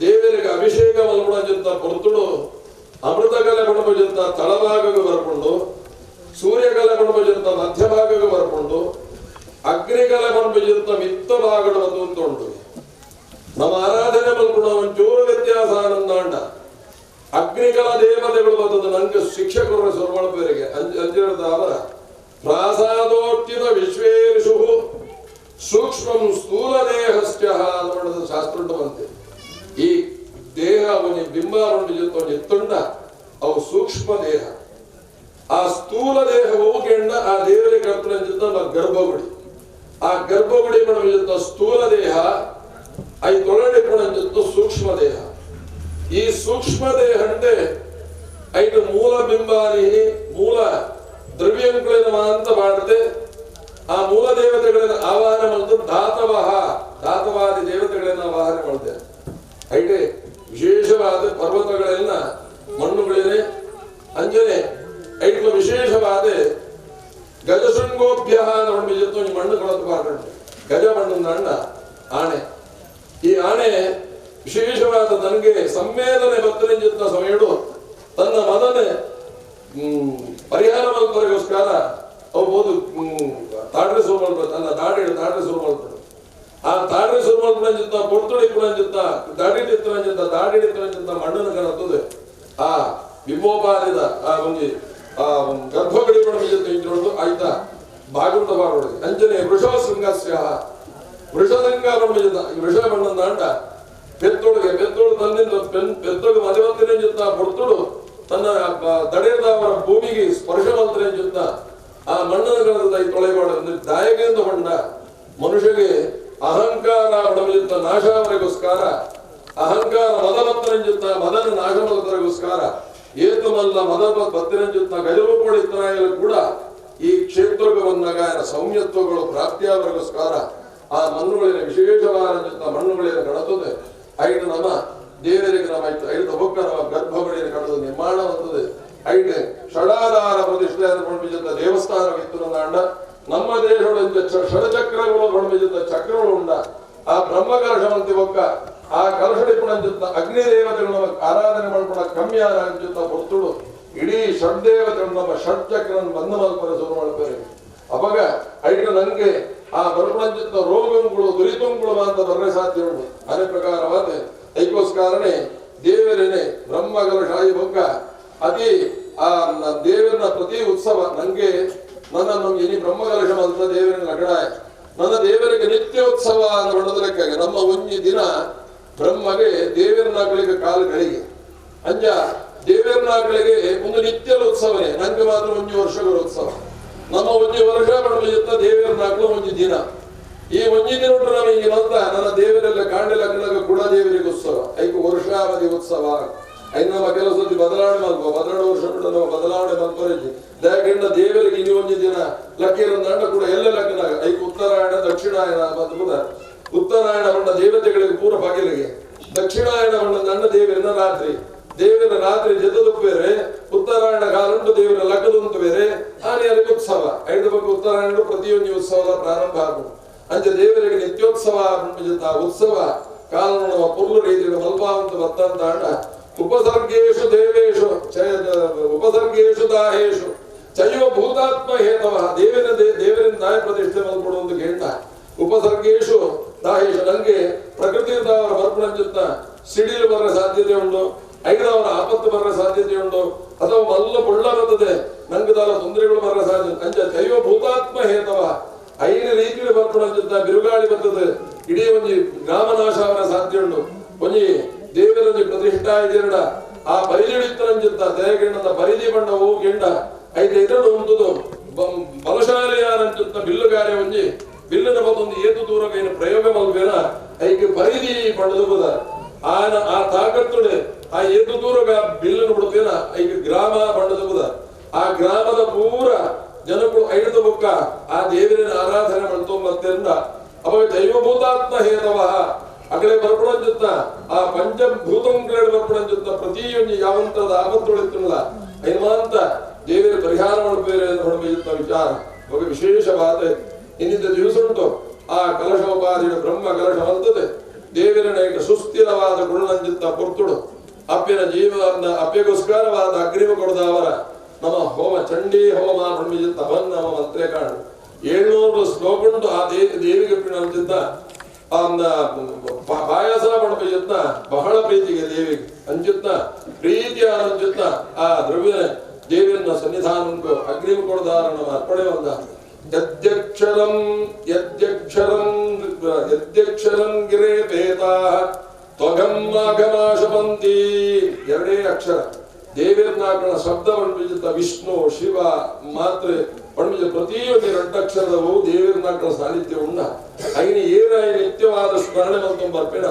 ದೇವರಿಗೆ ಅಭಿಷೇಕ ಮಲ್ಪುಣಂಚಿಂತ ಪೊರ್ತುಡು ಅಮೃತ ಕಲೆ ಪಣಪುಜಿಂತ ತಳಭಾಗಕ್ಕೆ ಬರ್ಕೊಂಡು ಸೂರ್ಯಕಲೆ ಪಣಪುಜಿಂತ ಮಧ್ಯಭಾಗಕ್ಕೆ ಬರ್ಕೊಂಡು ಅಗ್ನಿಕಲೆ ಪಣಪುಜಿಂತ ಮಿತ್ತ ಭಾಗಡು ಬಂದು ಅಂತ ಉಂಟು. ನಮ್ಮ ಆರಾಧನೆ ಮಲ್ಪುಣ ಒಂಚೂರು ವ್ಯತ್ಯಾಸ ಆನಂದಾಂಡ ಅಗ್ನಿಕಲ ದೇವತೆಗಳು ಬಂದದ್ದು ನಂಗೆ ಶಿಕ್ಷಕರು ಸುರುಮಳಪೇರಿಗೆ ಅಂಜಿರದ ಅವರ ಪ್ರಾಸಾದೋರ್ಚಿತ ವಿಶ್ವೇಶು ಸೂಕ್ಷ್ಮಂ ಸ್ಥೂಲ ದೇಹಸ್ಯ ಅನ್ನುವಂಥದ್ದು ಶಾಸ್ತ್ರ ಉಂಟು ಬಂತೆ. ಈ ದೇಹ ಒಂಜಿ ಬಿಂಬ ಉಂಟು ಒಂಜಿ ಎತ್ತುಂಡ ಅವು ಸೂಕ್ಷ್ಮ ದೇಹ. ಆ ಸ್ಥೂಲ ದೇಹ ಹೋಗೆಂಡ ಆ ದೇವರಿಗೆ ಕರ್ತನಂಚಿತ್ತ ಗರ್ಭಗುಡಿ ಆ ಗರ್ಭಗುಡಿ ಪಣಂಚಿತ್ತ ಸ್ಥೂಲ ದೇಹ I ತೊಳಡಿ ಪಣಂಚಿತ್ತು ಸೂಕ್ಷ್ಮ ದೇಹ. ಈ ಸೂಕ್ಷ್ಮ ದೇಹ అంటే ಐದು ಮೂಲ ಬಿಂಬಾರಿ ಮೂಲ ದ್ರವ್ಯಂಕುಳಿನ ಅಂತ ಮಾಡುತ್ತೆ. ಆ ಮೂಲ ದೇವತೆಗಳನ್ನು ಆವಾಹನೆ ಮಾಡಿದ್ದು ಧಾತವಹ ಧಾತವಾದಿ ದೇವತೆಗಳನ್ನು ಆವಾಹನೆ ಮಾಡುತ್ತೆ. ಐಟೆ ವಿಶೇಷವಾದ ಪರ್ವತಗಳೆಲ್ಲ ಮಣ್ಣುಗಳಿದೆ ಅಂಜನೆ ಐಟ್ಲ ವಿಶೇಷವಾದ ಗಜಶೃಂಗೋಭ್ಯ ಮಣ್ಣು ಕೊಡೋದು ಗಜ ಮಣ್ಣು ಅಣ್ಣ ಆಣೆ. ಈ ಆಣೆ ವಿಶೇಷವಾದ ನನಗೆ ಸಂವೇದನೆ ಬತ್ತಲಿಂಜಿತ್ತ ಸಮಯಡು ತನ್ನ ಮದನೆ ಪರಿಹಾರ ಮಲ್ಪರಿಗೋಸ್ಕರ ಅವು ತಾಡ್ರೆ ಶುರು ಮಾಡ್ತಾರೆ ತನ್ನ ದಾಡಿ ತಾಡ್ರೆ ಶುರು ಮಾಡ್ತಾರೆ. ಆ ತಾಡ್ರೆ ಶುರು ಮಾಡ್ಕೊಂಡ ಪೊರ್ತುಡಿ ಕುಳಂಜಿತ್ತ ದಾಡಿ ಇತ್ತರಂಜಿತ್ತ ದಾಡಿ ಇತ್ತರಂಜಿತ್ತ ಮಣ್ಣನ್ನು ಕನತ್ತದೆ ಆ ಬಿಂಬೋಪಾದಿದ ಆ ಒಂಜಿ ಆ ಗರ್ಭಗಡಿ ಇಂಚೊಂದು ಆಯ್ತಾ ಭಾಗವತ ಬಾರೋಡಿ ಅಂಜನೆ ವೃಷಶೃಂಗಸ್ಯ ವೃಷದಂಗ ಬಣ್ಣ ವೃಷ ಬಣ್ಣದ ಅಂಡ ಪೆತ್ತೊಳಗೆ ಪೆತ್ತೊಳು ತನ್ನಿಂದ ಪೆತ್ತೊಳಗೆ ಮದುವತ್ತಿನ ಪೊರ್ತುಡು ತನ್ನ ದಡೆಯದ ಅವರ ಭೂಮಿಗೆ ಸ್ಪರ್ಶ ಮಂತ್ರ ಆ ಮಣ್ಣನ ಕಣದ ತೊಳೆಬಾಡ ದಾಯಕೆಂದು ಬಣ್ಣ ಮನುಷ್ಯಗೆ ಅಹಂಕಾರ ಬಡವಜಿತ್ತ ನಾಶವರೆಗೋಸ್ಕರ ಅಹಂಕಾರ ಮದಮತ್ತರಂಜುತ್ತ ಮದನ ನಾಶ ಮದತರಿಗೋಸ್ಕರ ಏತಮಲ್ಲ ಮದ ಬತ್ತಿರಂಜುತ್ತ ಗಜರೂಪಡಿತ್ತನಾಗಲು ಕೂಡ ಈ ಕ್ಷೇತ್ರಕ್ಕೆ ಬಂದಾಗ ಸೌಮ್ಯತ್ವಗಳು ಪ್ರಾಪ್ತಿಯಾವರೆಗೋಸ್ಕರ ಆ ಮಣ್ಣುಗಳಿನ ವಿಶೇಷವಾದ ಮಣ್ಣುಗಳಿನ ಕಣತದೆ. ಐದು ನಮ್ಮ ದೇವರಿಗೆ ನಮ್ಮ ಐದು ಬೊಕ್ಕ ನಮ್ಮ ಗರ್ಭಗುಡಿಯನ್ನು ಕಣದ ನಿರ್ಮಾಣವಾಗ್ತದೆ. ಐದು ಷಡಾಧಾರ ಪ್ರತಿಷ್ಠೆ ಕೊಂಡ್ಬಿದ್ದ ದೇವಸ್ಥಾನವಿತ್ತು ನನ್ನ ನಮ್ಮ ದೇಶದ ಷಡಚಕ್ರಗಳು ಕೊಂಡ್ಬಿದ್ದ ಚಕ್ರಗಳು ಉಂಡ ಆ ಬ್ರಹ್ಮಕಲಶವಂತಿ ಬೊಕ್ಕ ಆ ಕಲಶಡಿಪುಣಂಜುತ್ತ ಅಗ್ನಿ ದೇವತೆಗಳು ಆರಾಧನೆ ಮಾಡ್ಕೊಂಡ ಕಮ್ಮಿ ಅಂಜುತ್ತ ಹೊರ್ತುಡು ಇಡೀ ಷಡ್ದೇವತೆಗಳು ನಮ್ಮ ಷಡ್ಚಕ್ರ ಬಂದ ಮಲ್ಪರೆ ಶುರು ಮಾಡ್ತಾರೆ. ಅವಾಗ ಐದು ನಂಗೆ ಆ ಬರ್ಪಣಂಜುತ್ತ ರೋಗಗಳು ದುರಿತಂಗಳು ಅಂತ ಬರ್ರೆ ಸಾಧ್ಯ ಉಂಟು. ಅದೇ ಪ್ರಕಾರವಾದ ಐಕೋಸ್ಕರನೇ ದೇವರೇನೆ ಬ್ರಹ್ಮಕಲಶಾಯಿ ಬೊಕ್ಕ ಅತಿ ಆ ದೇವರನ್ನ ಪ್ರತಿ ಉತ್ಸವ ನಂಗೆ ನನ್ನ ನಮ್ಗೆ ಇನಿ ಬ್ರಹ್ಮಕಲಶ ಅಂತ ದೇವರಿನ ಲಗಡಾಯ ನನ್ನ ದೇವರಿಗೆ ನಿತ್ಯ ಉತ್ಸವ ಅಂತ ಬಣ್ಣದಕ್ಕಾಗಿ ನಮ್ಮ ಒಂಜಿ ದಿನ ಬ್ರಹ್ಮಗೆ ದೇವರನಾಗಳಿಗೆ ಕಾಲುಗಳಿಗೆ ಅಂಜ ದೇವರನಾಗಳಿಗೆ ಒಂದು ನಿತ್ಯದ ಉತ್ಸವನೇ ನಂಗೆ ಮಾತ್ರ ಒಂಜಿ ವರ್ಷಗಳ ಉತ್ಸವ. ನಮ್ಮ ಒಂಜಿ ವರ್ಷ ಬಣ್ಣದ ದೇವರನಾಗ್ಲು ಒಂಜಿ ದಿನ ಈ ಒಂಜಿ ದಿನ ನಾವು ಹಿಂಗೆ ಬಂದ ನನ್ನ ದೇವರೆಲ್ಲ ಕಾಂಡೆಲ್ಲ ಕೂಡ ದೇವರಿಗೆ ಉತ್ಸವ ಐಕು ವರ್ಷಾವಧಿ ಉತ್ಸವ. ಐದು ನಮ್ಮ ಕೆಲವು ಸತಿ ಬದಲಾವಣೆ ಮಲ್ಪ ಬದಲಾವಣೆ ವರ್ಷ ಬಿಟ್ಟು ನಮ್ಮ ಬದಲಾವಣೆ ಮಲ್ಪರಿಜಿ ದಯಕೆಂಡ ದೇವರಿಗೆ ಇನಿ ಒಂಜಿ ದಿನ ಲಕ್ಕಿರಂದಾಂಡ ಕೂಡ ಎಲ್ಲ ಲಕ್ಕನಾಗ ಐಕು ಉತ್ತರಾಯಣ ದಕ್ಷಿಣಾಯನ ಬಂದು ಕೂಡ ಉತ್ತರಾಯಣ ಬಣ್ಣ ದೇವತೆಗಳಿಗೆ ಪೂರ ಪಗಿಲಿಗೆ ದಕ್ಷಿಣಾಯಣ ಬಣ್ಣ ದಂಡ ದೇವರಿನ ರಾತ್ರಿ ದೇವರ ರಾತ್ರಿ ಜೊತೆದಕ್ಕೂ ಬೇರೆ ಉತ್ತರಾಯಣ ಕಾಲುಂಟು ದೇವರ ಲಕ್ಕದುಂಟು ಬೇರೆ ಆನೆಯರಿಗೆ ಉತ್ಸವ ಐದು ಬಗ್ಗೆ ಉತ್ತರಾಯಣ ಪ್ರತಿಯೊಂದು ಉತ್ಸವದ ಪ್ರಾರಂಭ ಆಗುದು. ಅಂಚೆ ದೇವರಿಗೆ ನಿತ್ಯೋತ್ಸವ ಉತ್ಸವ ಕಾಲ ಪುರ್ಲು ರೀತಿಯ ಮಲ್ಪಾವಂತ ಬತ್ತಂತ ಉಪಸರ್ಗೇಶು ದೇವೇಶು ಉಪಸರ್ಗೇಶು ದಾಹೇಶು ಚೈವ ಭೂತಾತ್ಮ ಹೇತವ ದೇವರ ದೇವರಿಂದ ದಾಯ ಪ್ರತಿಷ್ಠೆ ಮಲ್ಪಡುವಂತ ಕೇಳ್ತ ಉಪಸರ್ಗೇಶು ದಾಹೇಶು ನಂಗೆ ಪ್ರಕೃತಿಯಿಂದ ಅವರ ಬರ್ಪಣಂಜುತ್ತ ಸಿಡಿಲು ಬರ ಸಾಧ್ಯತೆ ಉಂಟು, ಐದವರ ಆಪತ್ತು ಬರ ಸಾಧ್ಯತೆ ಉಂಟು, ಅಥವಾ ಮಲ್ಲ ಬೊಳ್ಳ ಬರ್ತದೆ ನಂಗೆ ದಾರ ತೊಂದರೆಗಳು ಬರ ಸಾಧ್ಯತೆ ಅಂಚ ಚೈವ ಭೂತಾತ್ಮ ಹೇತವ ಐದು ರೀತಿಯಲ್ಲಿ ಬರ್ಪಣಂಜುತ್ತ ಬಿರುಗಾಳಿ ಬರ್ತದೆ ಇಡೀ ಒಂಜಿ ಗ್ರಾಮನಾಶ ಅವರ ಸಾಧ್ಯ ಉಂಟು. ಒಂಜಿ ದೇವರಂಜಿ ಪ್ರತಿಷ್ಠಾ ಇದೆರಡ ಆ ಪರಿಧಿಡಿತ್ತರಂಜುತ್ತ ದಯಗಿಂಡದ ಪರಿಧಿ ಬಣ್ಣ ಹೂ ಗಿಂಡ ಐದು ಎದುರು ಉಂಟುದು ಬಲಶಾಲಿಯಾರಂಜುತ್ತ ಬಿಲ್ಲುಗಾರೆ ಒಂಜಿ ಬಿಲ್ಲನ ಬತ್ತೊಂದು ಏತು ದೂರವೇನು ಪ್ರಯೋಗ ಮಲ್ಬೇನ ಐಕೆ ಪರಿಧಿ ಪಡೆದು ಬದ ಆನ ಆ ತಾಕತ್ತುಡೆ ಆ ಏತು ದೂರಗ ಬಿಲ್ಲನ್ನು ಬಿಡುತ್ತೇನ ಐಕೆ ಗ್ರಾಮ ಬಣ್ಣದ ಬದ ಆ ಗ್ರಾಮದ ಪೂರ ಜನಗಳು ಐದು ಬೊಕ್ಕ ಆ ದೇವರಿನ ಆರಾಧನೆ ಮಾಡ್ತೊಂಬತ್ತಿಂದ ಅವಾಗ ದೈವಭೂತಾತ್ಮ ಹೇತವ ಅಗಳೆ ಬರ್ಪಣಂಜುತ್ತ ಆ ಪಂಚಭೂತಂಗಳ ಬರ್ಪಣಂಜುತ್ತ ಪ್ರತಿಯೊಂದು ಯಾವಂತದ ಆಪತ್ತುಳಿತ್ತಲ್ಲ ಐಮಾಂತ ದೇವರ ಪರಿಹಾರ ಮಾಡಬೇರೆ ಅಂತ ವಿಚಾರ ఒక ವಿಶೇಷವಾದ ಇನ್ನಿದ್ದ ದಿವಸ ಉಂಟು. ಆ ಕಲಶೋಪಾಧಿಯ ಬ್ರಹ್ಮ ಕಲಶ ಅಂತದೆ ದೇವರನ ಸುಸ್ಥಿರವಾದ ಗುಣನಂಜುತ್ತ ಪೊರ್ತುಡು ಅಪ್ಪಿನ ಜೀವನ ಅಪ್ಪಿಗೋಸ್ಕರವಾದ ಅಗ್ರಿಮ ಕೊಡದವರ ನಮ್ಮ ಹೋಮ ಚಂಡಿ ಹೋಮ ಬ್ರಹ್ಮಜಿತ್ತ ಅವನ್ ನಮ್ಮ ಮಂತ್ರೆ ಕಾಣು 700 ಶ್ಲೋಕ ಉಂಟು. ಆ ದೇವಿಗೆ ಪಿಣಂಜಿತ್ತ ಪಾಯಸ ಪಡಪಯುತ್ತ ಬಹಳ ಪ್ರೀತಿಗೆ ದೇವಿಗೆ ಅಂಜುತ್ತ ಪ್ರೀತಿಯ ಅಂಜುತ್ತ ಆ ದ್ರವ್ಯ ದೇವಿಯನ್ನ ಸನ್ನಿಧಾನಕ್ಕೂ ಅಗ್ನಿಮ ಕೊಡದಾರ ನಮ್ಮ ಅರ್ಪಣೆ ಬಂದ ಯದ್ಯಕ್ಷರಂ ಯದ್ಯಕ್ಷರಂ ಯದ್ಯಕ್ಷರಂ ಗಿರೇ ಪೇತಾ ತ್ವಗಂ ಮಾಘಮಾಶವಂತಿ ಎರಡೇ ಅಕ್ಷರ ದೇವಿಯನ್ನಾಕಣ ಶಬ್ದ ಪಂಡಿತ ವಿಷ್ಣು ಶಿವ ಮಾತ್ರೆ ಪಂಡಿತ ಪ್ರತಿಯೊಂದು ಎರಡಕ್ಷರದವು ದೇವಿಯನ್ನಾಕಣ ಸಾನ್ನಿಧ್ಯ ಉಂಡ ಐನ ಏನಾಯ ನಿತ್ಯವಾದ ಸ್ಮರಣೆ ಮಂತು ಬರ್ಪಿಣ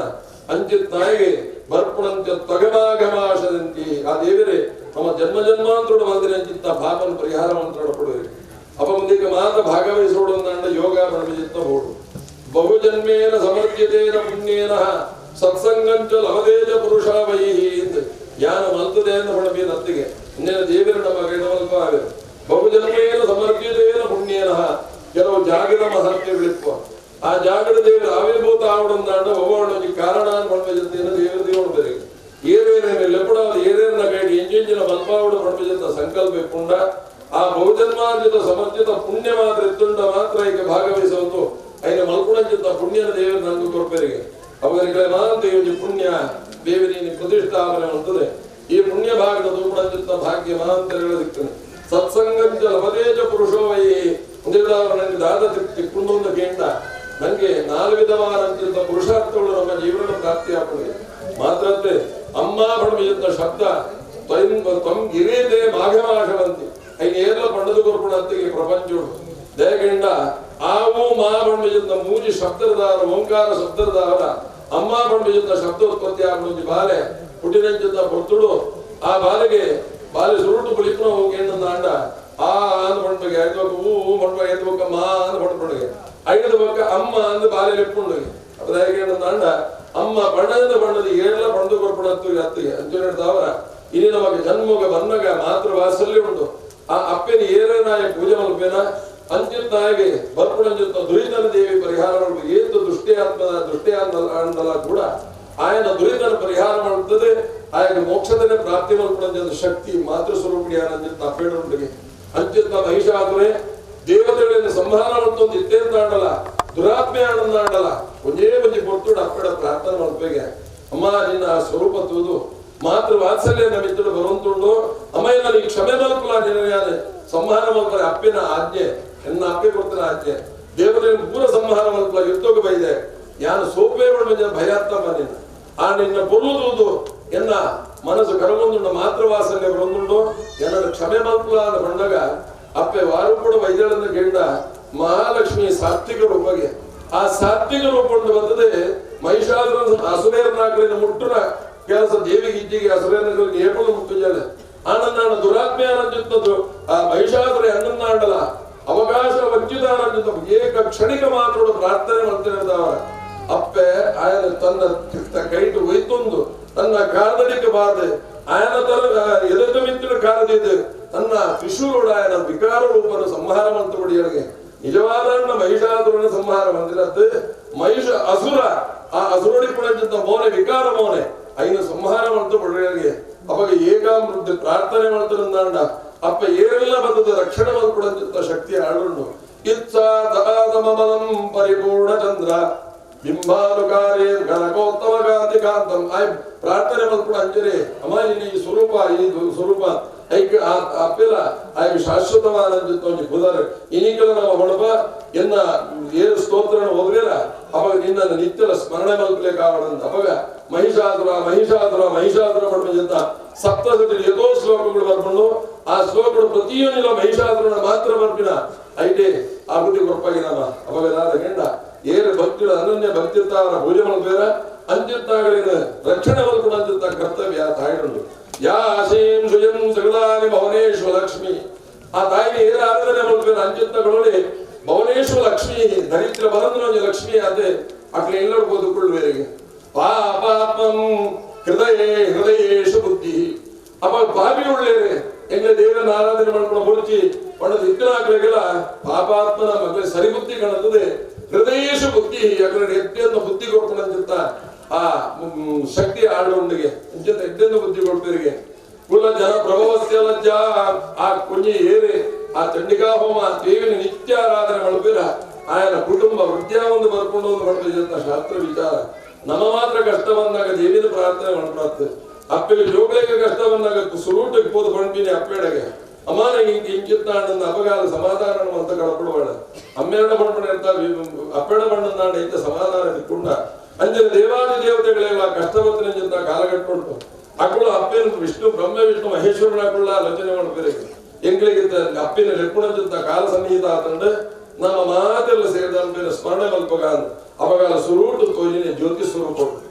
ಅಂಚಿತ್ ನಾಯಿಗೆ ಬರ್ಪಣಂತ್ಯ ತ್ವಗಮಾಘಮಾಶದಂತಿ ಆ ದೇವರೇ ನಮ್ಮ ಜನ್ಮ ಜನ್ಮಾಂತರುಡು ಬಂದರೆ ಅಂಚಿತ್ತ ಭಾವನ ಪರಿಹಾರ ಮಂತ್ರ ಕೊಡುವಿರಿ. ಅಪ ಮುಂದಕ್ಕೆ ಮಾತ್ರ ಭಾಗವಹಿಸೋಡು ಅಂದ ಯೋಗ ಪಂಡಿತ ಹೋಡು ಬಹುಜನ್ಮೇನ ಸಮರ್ಥ್ಯತೇನ ಪುಣ್ಯೇನ ಸತ್ಸಂಗಂಚ ಲಭತೇಜ ಪುರುಷ ವೈಹಿ ಜ್ಞಾನ ಮಲ್ತದೆ ಅಂತ ಹೊಣಬಿ ನತ್ತಿಗೆ ಇನ್ನೇನು ದೇವರು ನಮ್ಮ ಕೈನವಲ್ಪ ಬಹುಜನ್ಮೇನ ಸಮರ್ಪಿತೇನ ಪುಣ್ಯೇನ ಕೆಲವು ಜಾಗದ ಮಹತ್ಯಗಳಿತ್ವ ಆ ಜಾಗದ ದೇವರು ಆವಿರ್ಭೂತ ಆವಡಂದಾಂಡ ಒಬ್ಬ ಕಾರಣ ಹೊಣಬೆಜಂತೇನ ದೇವರು ದೇವರು ಬೇರೆ ಏನೇನೇನು ಲೆಪಡ ಏನೇನ ಕೈಗೆ ಎಂಜೆಂಜಿನ ಮಲ್ಪಾವಡು ಹೊಣಬೆಜಂತ ಸಂಕಲ್ಪ ಇಪ್ಪುಂಡ ಆ ಬಹುಜನ್ಮಾರ್ಜಿತ ಸಮರ್ಪಿತ ಪುಣ್ಯ ಮಾತ್ರ ಇತ್ತುಂಡ ಮಾತ್ರ ಈಗ ಭಾಗವಹಿಸುವಂತು ಐನ ಮಲ್ಪುಣಂಜಿತ ಪುಣ್ಯನ ದೇವರು ನಂಗೆ ಕೊರ್ಪರಿಗೆ ಅವರಿಗೆ ಮಾತ್ರ ಈ ಪುಣ್ಯ ದೇವರಿಗೆ ಪ್ರತಿಷ್ಠಾಪನೆ ಅಂತದೆ ಈ ಪುಣ್ಯ ಭಾಗದ ತೂಪಣಂಜಿತ ಭಾಗ್ಯ ಮಹಾಂತರಗಳು ಸಿಗ್ತದೆ. ಸತ್ಸಂಗಂಚ ಲಭತೇಜ ಪುರುಷೋ ವೈ ನನಗೆ ದಾದ ತಿಕ್ಕೊಂಡು ಒಂದು ಕೇಂದ್ರ ನನಗೆ ನಾಲ್ಕು ವಿಧವಾದಂತ ಪುರುಷಾರ್ಥಗಳು ನಮ್ಮ ಜೀವನ ಪ್ರಾಪ್ತಿ ಆಗ್ತದೆ. ಮಾತ್ರತ್ತೆ ಅಮ್ಮ ಬಡಮಿಜಂತ ಶಬ್ದ ತ್ವಂ ಗಿರೇತೆ ಮಾಘಮಾಶವಂತಿ ಐನ ಏರ್ಲ ಪಂಡದ ಕೊರ್ಪುಣ ಅತ್ತಿಗೆ ಪ್ರಪಂಚುಡು ದೇಗಂಡ ಆವು ಮಾ ಬಂಡ ಮೂಜಿ ಶಬ್ದದಾರ ಓಂಕಾರ ಶಬ್ದದಾವರ ಅಮ್ಮ ಬಂಡ ಶಬ್ದ ಉತ್ಪತ್ತಿ ಆಗುವ ಬಾಲೆ ಪುಟಿನಂಚಿತ ಪೊರ್ತುಡು ಆ ಬಾಲೆಗೆ ಬಾಲೆ ಸುರುಟು ಬುಳಿಪುನ ಹೋಗಿ ಅಂಡ ಆ ಅಂದ್ ಬಂಡ್ಬಗೆ ಐದು ಊ ಬಂಡ್ಬ ಐದು ಬೊಕ್ಕ ಮಾ ಅಂದ್ ಬಂಡ್ಬಂಡಿಗೆ ಐದು ಬೊಕ್ಕ ಅಮ್ಮ ಅಂದ್ ಬಾಲೆ ಲೆಪ್ಪುಂಡಿಗೆ ಅಪ್ಪ ಅಮ್ಮ ಬಣ್ಣದಿಂದ ಬಣ್ಣದ ಏಳೆಲ್ಲ ಬಣ್ಣದ ಕೊರ್ಪುಣ ಅತ್ತಿಗೆ ಅಂಚನೆ ಇಲ್ಲಿ ನಮಗೆ ಜನ್ಮಗ ಬನ್ನಗ ಮಾತೃ ವಾತ್ಸಲ್ಯ ಉಂಟು. ಆ ಅಪ್ಪನ ಏರೇನಾಯ ಪೂಜೆ ಮಲ್ಪೇನ ಅಂಚಿತ್ತಾಗೆ ಬರ್ಪುಣಂಚಿತ್ತ ದುರಿತನ ದೇವಿ ಪರಿಹಾರ ಮಾಡಬೇಕು. ಏತು ದುಷ್ಟಿಯಾತ್ಮದ ದುಷ್ಟಿಯಾತ್ಮ ಕೂಡ ಆಯನ ದುರಿತನ ಪರಿಹಾರ ಮಾಡುತ್ತದೆ. ಆಯನ ಮೋಕ್ಷದನ್ನೇ ಪ್ರಾಪ್ತಿ ಮಲ್ಪುಣಂಚಿತ ಶಕ್ತಿ ಮಾತೃ ಸ್ವರೂಪಿಣಿ ಅಂಚಿತ್ತ ಅಪ್ಪೇಡುಂಟಿಗೆ ಅಂಚಿತ್ತ ಮಹಿಷಾಸುರೆ ದೇವತೆಗಳನ್ನು ಸಂಹಾರ ಮಾಡ್ತೊಂದು ಇತ್ತೇ ಅಂತ ಆಡಲ್ಲ, ದುರಾತ್ಮೆ ಆನಂದ ಆಡಲ್ಲ. ಒಂದೇ ಬಂಜಿ ಪೊರ್ತುಡು ಅಪ್ಪಡ ಪ್ರಾರ್ಥನೆ ಮಲ್ಪೇಗೆ ಅಮ್ಮ ನಿನ್ನ ಸ್ವರೂಪ ತೂದು ಮಾತೃ ವಾತ್ಸಲ್ಯ ನಮ್ಮಿತ್ತಡು ಬರುವಂತುಂಡು ಅಮ್ಮಯ್ಯ ನನಗೆ ಕ್ಷಮೆ ಮಲ್ಪಲ ನಿನ್ನ ಸಂಹಾರ ಮಲ್ಪರೆ ಅಪ್ಪಿನ ಆಜ್ಞೆ ಎನ್ನ ಅಪ್ಪೆ ಕೊಡ್ತಾನೆ ಆಜ್ಞೆ ದೇವತೆಯನ್ನು ಪೂರ ಸಂಹಾರ ಮಲ್ಪಲ ಯುದ್ಧಕ್ಕೆ ಬೈದೆ ಯಾನು ಸೋಪೇ ಬಣ್ಣ ಭಯಾತ್ತಮ್ಮ ನಿನ್ನ ಆ ನಿನ್ನ ಕೊಲ್ಲುವುದು ಎನ್ನ ಮನಸ್ಸು ಕರಗೊಂದುಂಡು ಮಾತೃವಾತ್ಸಲ್ಯ ಬರೊಂದುಂಡು ಎನ್ನನ್ನು ಕ್ಷಮೆ ಮಲ್ಪಲ ಅಂತ ಬಂದಾಗ ಅಪ್ಪೆ ವಾರು ಕೂಡ ವೈದ್ಯಳನ್ನು ಕೇಳಿದ ಮಹಾಲಕ್ಷ್ಮಿ ಸಾತ್ವಿಕ ರೂಪಗೆ ಆ ಸಾತ್ವಿಕ ರೂಪ ಬರ್ತದೆ. ಮಹಿಷಾಸುರ ಅಸುರೇರನಾಗಲಿನ ಮುಟ್ಟುನ ಕೆಲಸ ದೇವಿಗೆ ಇಜ್ಜಿಗೆ ಅಸುರೇರನಾಗಲಿ ಏಪಲು ಮುಟ್ಟುಜಾಲೆ ಆನಂದಾಣ ದುರಾತ್ಮೆಯಾನಂದಿತ್ತದ್ದು ಆ ಮಹಿಷಾಸುರ ಅಣ್ಣನಾಡಲ ಅವಕಾಶ ವಂಚಿತಾನಂದಿತ್ತ ಏಕ ಕ್ಷಣಿಕ ಮಾತ್ರ ಪ್ರಾರ್ಥನೆ ಮಾಡ್ತೇನೆ ಅಪ್ಪೆ ಆಯನ ತನ್ನ ಕೈಟು ಒಯ್ತೊಂದು ತನ್ನ ಕಾರದಡಿಕೆ ಬಾರದೆ ಆಯನ ತರ ಎದುರು ಮಿತ್ತಿನ ಕಾರದಿದೆ ತನ್ನ ತ್ರಿಶೂಲೋಡ ಆಯನ ವಿಕಾರ ರೂಪನ ಸಂಹಾರ ಮಂತ್ರಪಡಿಯರಿಗೆ ನಿಜವಾದ ಮಹಿಷಾಸುರನ ಸಂಹಾರ ಮಂದಿರದ್ದು ಮಹಿಷ ಅಸುರ ಆ ಅಸುರಡಿ ಕೂಡ ಮೌನೆ ವಿಕಾರ ಮೌನೆ ಐನು ಸಂಹಾರ ಮಂತ್ರಪಡಿಯರಿಗೆ ಅವಾಗ ಏಕಾಮೃತ ಪ್ರಾರ್ಥನೆ ಮಾಡ್ತಾರಂದಾಂಡ ಅಪ್ಪ ಏರೆಲ್ಲ ಬಂದದ್ದು ರಕ್ಷಣೆ ಮಾಡ್ಕೊಡಂತ ಶಕ್ತಿ ಆಳುಂಡು. ಇತ್ಸಾ ತಮಮಲಂ ಪರಿಪೂರ್ಣ ಚಂದ್ರ ಬಿಂಬಾನುಕಾರೇ ಘನಕೋತ್ತಮ ಕಾಂತಿ ಕಾಂತಂ ಆಯ್ ಪ್ರಾರ್ಥನೆ ಮಾಡ್ಕೊಡ ಅಂಜರಿ ಅಮ್ಮ ನಿನ್ನ ಈ ಸ್ವರೂಪ ಈ ಸ್ವರೂಪ ಐಕ ಅಪ್ಪಿಲ್ಲ ಆಯ್ ಶಾಶ್ವತವಾದ ಬುಧರ್ ಇನಿಗಳ ನಮ್ಮ ಹೊಳಪ ಎನ್ನ ಏನು ಸ್ತೋತ್ರನ ಓದ್ಬೇರ ಅವಾಗ ನಿನ್ನನ್ನು ನಿತ್ಯದ ಸ್ಮರಣೆ ಮಲ್ಪಲಿಕ್ಕೆ ಆವಡಂತ ಅವಾಗ ಮಹಿಷಾಸುರ ಮಹಿಷಾಸುರ ಮಹಿಷಾಸುರ ಪಡ್ಬಂತ ಸಪ್ತಸತಿ ಯಥೋ ಶ್ಲೋಕಗಳು ಬರ್ಕೊಂಡು ಆ ಶ್ಲೋಕಗಳು ಪ್ರತಿಯೊಂದಿಲ್ಲ ಮಹಿಷಾಸುರನ ಮಾತ್ರ ಬರ್ಪಿನ ಐಟೆ ಆ ಬುದ್ಧಿ ಕೊರಪಾಗಿ ನಮ್ಮ ಅವಾಗ ಗಂಡ ಏರು ಭಕ್ತಿಗಳ ಅನನ್ಯ ಭಕ್ತಿರ್ತಾವರ ಪೂಜೆ ಮಲ್ಪೇರ ಅಂತ್ಯತ್ತಾಗಳಿನ ರಕ್ಷಣೆ ಮಲ್ಕೊಂಡು ಅಂತಿರ್ತ ಕರ್ತವ್ಯ ತಾಯಿಡುಂಡು. ಯಾ ಆಶೀಂ ಸುಯಂ ಸಗಲಾನಿ ಭವನೇಶ್ವ ಲಕ್ಷ್ಮಿ ಆ ತಾಯಿಗೆ ಏರ ಆರಾಧನೆ ಮಲ್ಪೇರ ಅಂತ್ಯತ್ತಗಳಲ್ಲಿ ಭವನೇಶ್ವ ಲಕ್ಷ್ಮಿ ದರಿದ್ರ ಬರಂದ್ರ ಲಕ್ಷ್ಮಿ ಅದೇ ಅಕ್ಲೆ ಎಲ್ಲರೂ ಓದುಕೊಳ್ಳುವರಿಗೆ ಪಾಪಾತ್ಮಂ ಹೃದಯ ಹೃದಯೇಶು ಬುದ್ಧಿ ಅಪ್ಪ ಪಾಪಿ ಒಳ್ಳೆಯರೆ ಎಂಗ್ಲೆ ದೇವರನ್ನ ಆರಾಧನೆ ಮಾಡ್ಕೊಂಡು ಹುಡುಕಿ ಬಣ್ಣದ ಇದ್ದನಾಗ್ಲಿಗೆಲ್ಲ ಪಾಪಾತ್ಮನ ಮಕ್ಕಳಿಗೆ ಸರಿ ಬುದ್ಧಿ ಕಾಣುತ್ತದೆ. ಹೃದಯೇಶು ಬುದ್ಧಿ ಯಾಕಂದ್ರೆ ಎದ್ದೆಯನ್ನು ಬುದ್ಧಿ ಕೊಡ್ಕೊಂಡಂತ ಆ ಶಕ್ತಿ ಆಳುವಂದಿಗೆ ಅಂಚಿತ ಎದ್ದೆಯನ್ನು ಬುದ್ಧಿ ಕೊಡ್ತೀರಿಗೆ ಕುಲ ಜನ ಪ್ರಭವಸ್ಯ ಲಜ್ಜಾ ಆ ಕುಂಜಿ ಏರಿ ಆ ಚಂಡಿಕಾ ಹೋಮ ದೇವಿನ ನಿತ್ಯ ಆರಾಧನೆ ಮಾಡ್ತೀರ ಆಯನ ಕುಟುಂಬ ವೃದ್ಧಿಯ ಒಂದು ಬರ್ಕೊಂಡು ಒಂದು ಮಾಡ್ತೀವಿ ಶಾಸ್ತ್ರ ವಿಚಾರ. ನಮ್ಮ ಮಾತ್ರ ಕಷ್ಟ ಬಂದಾಗ ದೇವಿನ ಪ್ರಾರ್ಥನೆ ಮಾಡ್ಕೊಳತ್ತೆ. ಅಪ್ಪಗೆ ಜೋಗಳಿಗೆ ಕಷ್ಟ ಬಂದಾಗ ಸುರೂಟಕ್ಕೆ ಹೋದ ಬಂಡ್ತೀನಿ ಅಪ್ಪೆಡೆಗೆ ಅಮ್ಮ ನಂಗೆ ಹಿಂಗೆ ಹಿಂಗಿತ್ತ ಅಣ್ಣ ಅಪಗಾಲ ಸಮಾಧಾನ ಅಂತ ಕಳ್ಕೊಡ್ಬೇಡ ಅಮ್ಮೆರಡ ಬಣ್ಣ ಇರ್ತಾ ಅಪ್ಪೆಡ ಬಣ್ಣನಾಡ ಇಂಥ ಸಮಾಧಾನ ತಿಕ್ಕೊಂಡ ಅಂಜನ ದೇವಾದಿ ದೇವತೆಗಳೆಲ್ಲ ಕಷ್ಟವತ್ತಿನ ಕಾಲಗಟ್ಟುಂಟು ಅಕ್ಕಳು ಅಪ್ಪೇನ ವಿಷ್ಣು ಬ್ರಹ್ಮ ವಿಷ್ಣು ಮಹೇಶ್ವರನ ಅಕ್ಕಳ ಆಲೋಚನೆ ಮಾಡ್ಬೇಕು ಎಂಗಳಿಗೆ ಅಪ್ಪಿನ ಲೆಕ್ಕುಣಂತ ಕಾಲ ಸನ್ನಿಹಿತ ಆತಂಡು ನಮ್ಮ ಮಾತೆಲ್ಲ ಸೇರಿದ ಸ್ಮರಣೆ ಮಲ್ಪಗ ಅವಾಗ ಸುರೂಟು ತೋಜಿನ ಜ್ಯೋತಿ ಸ್ವರೂಪ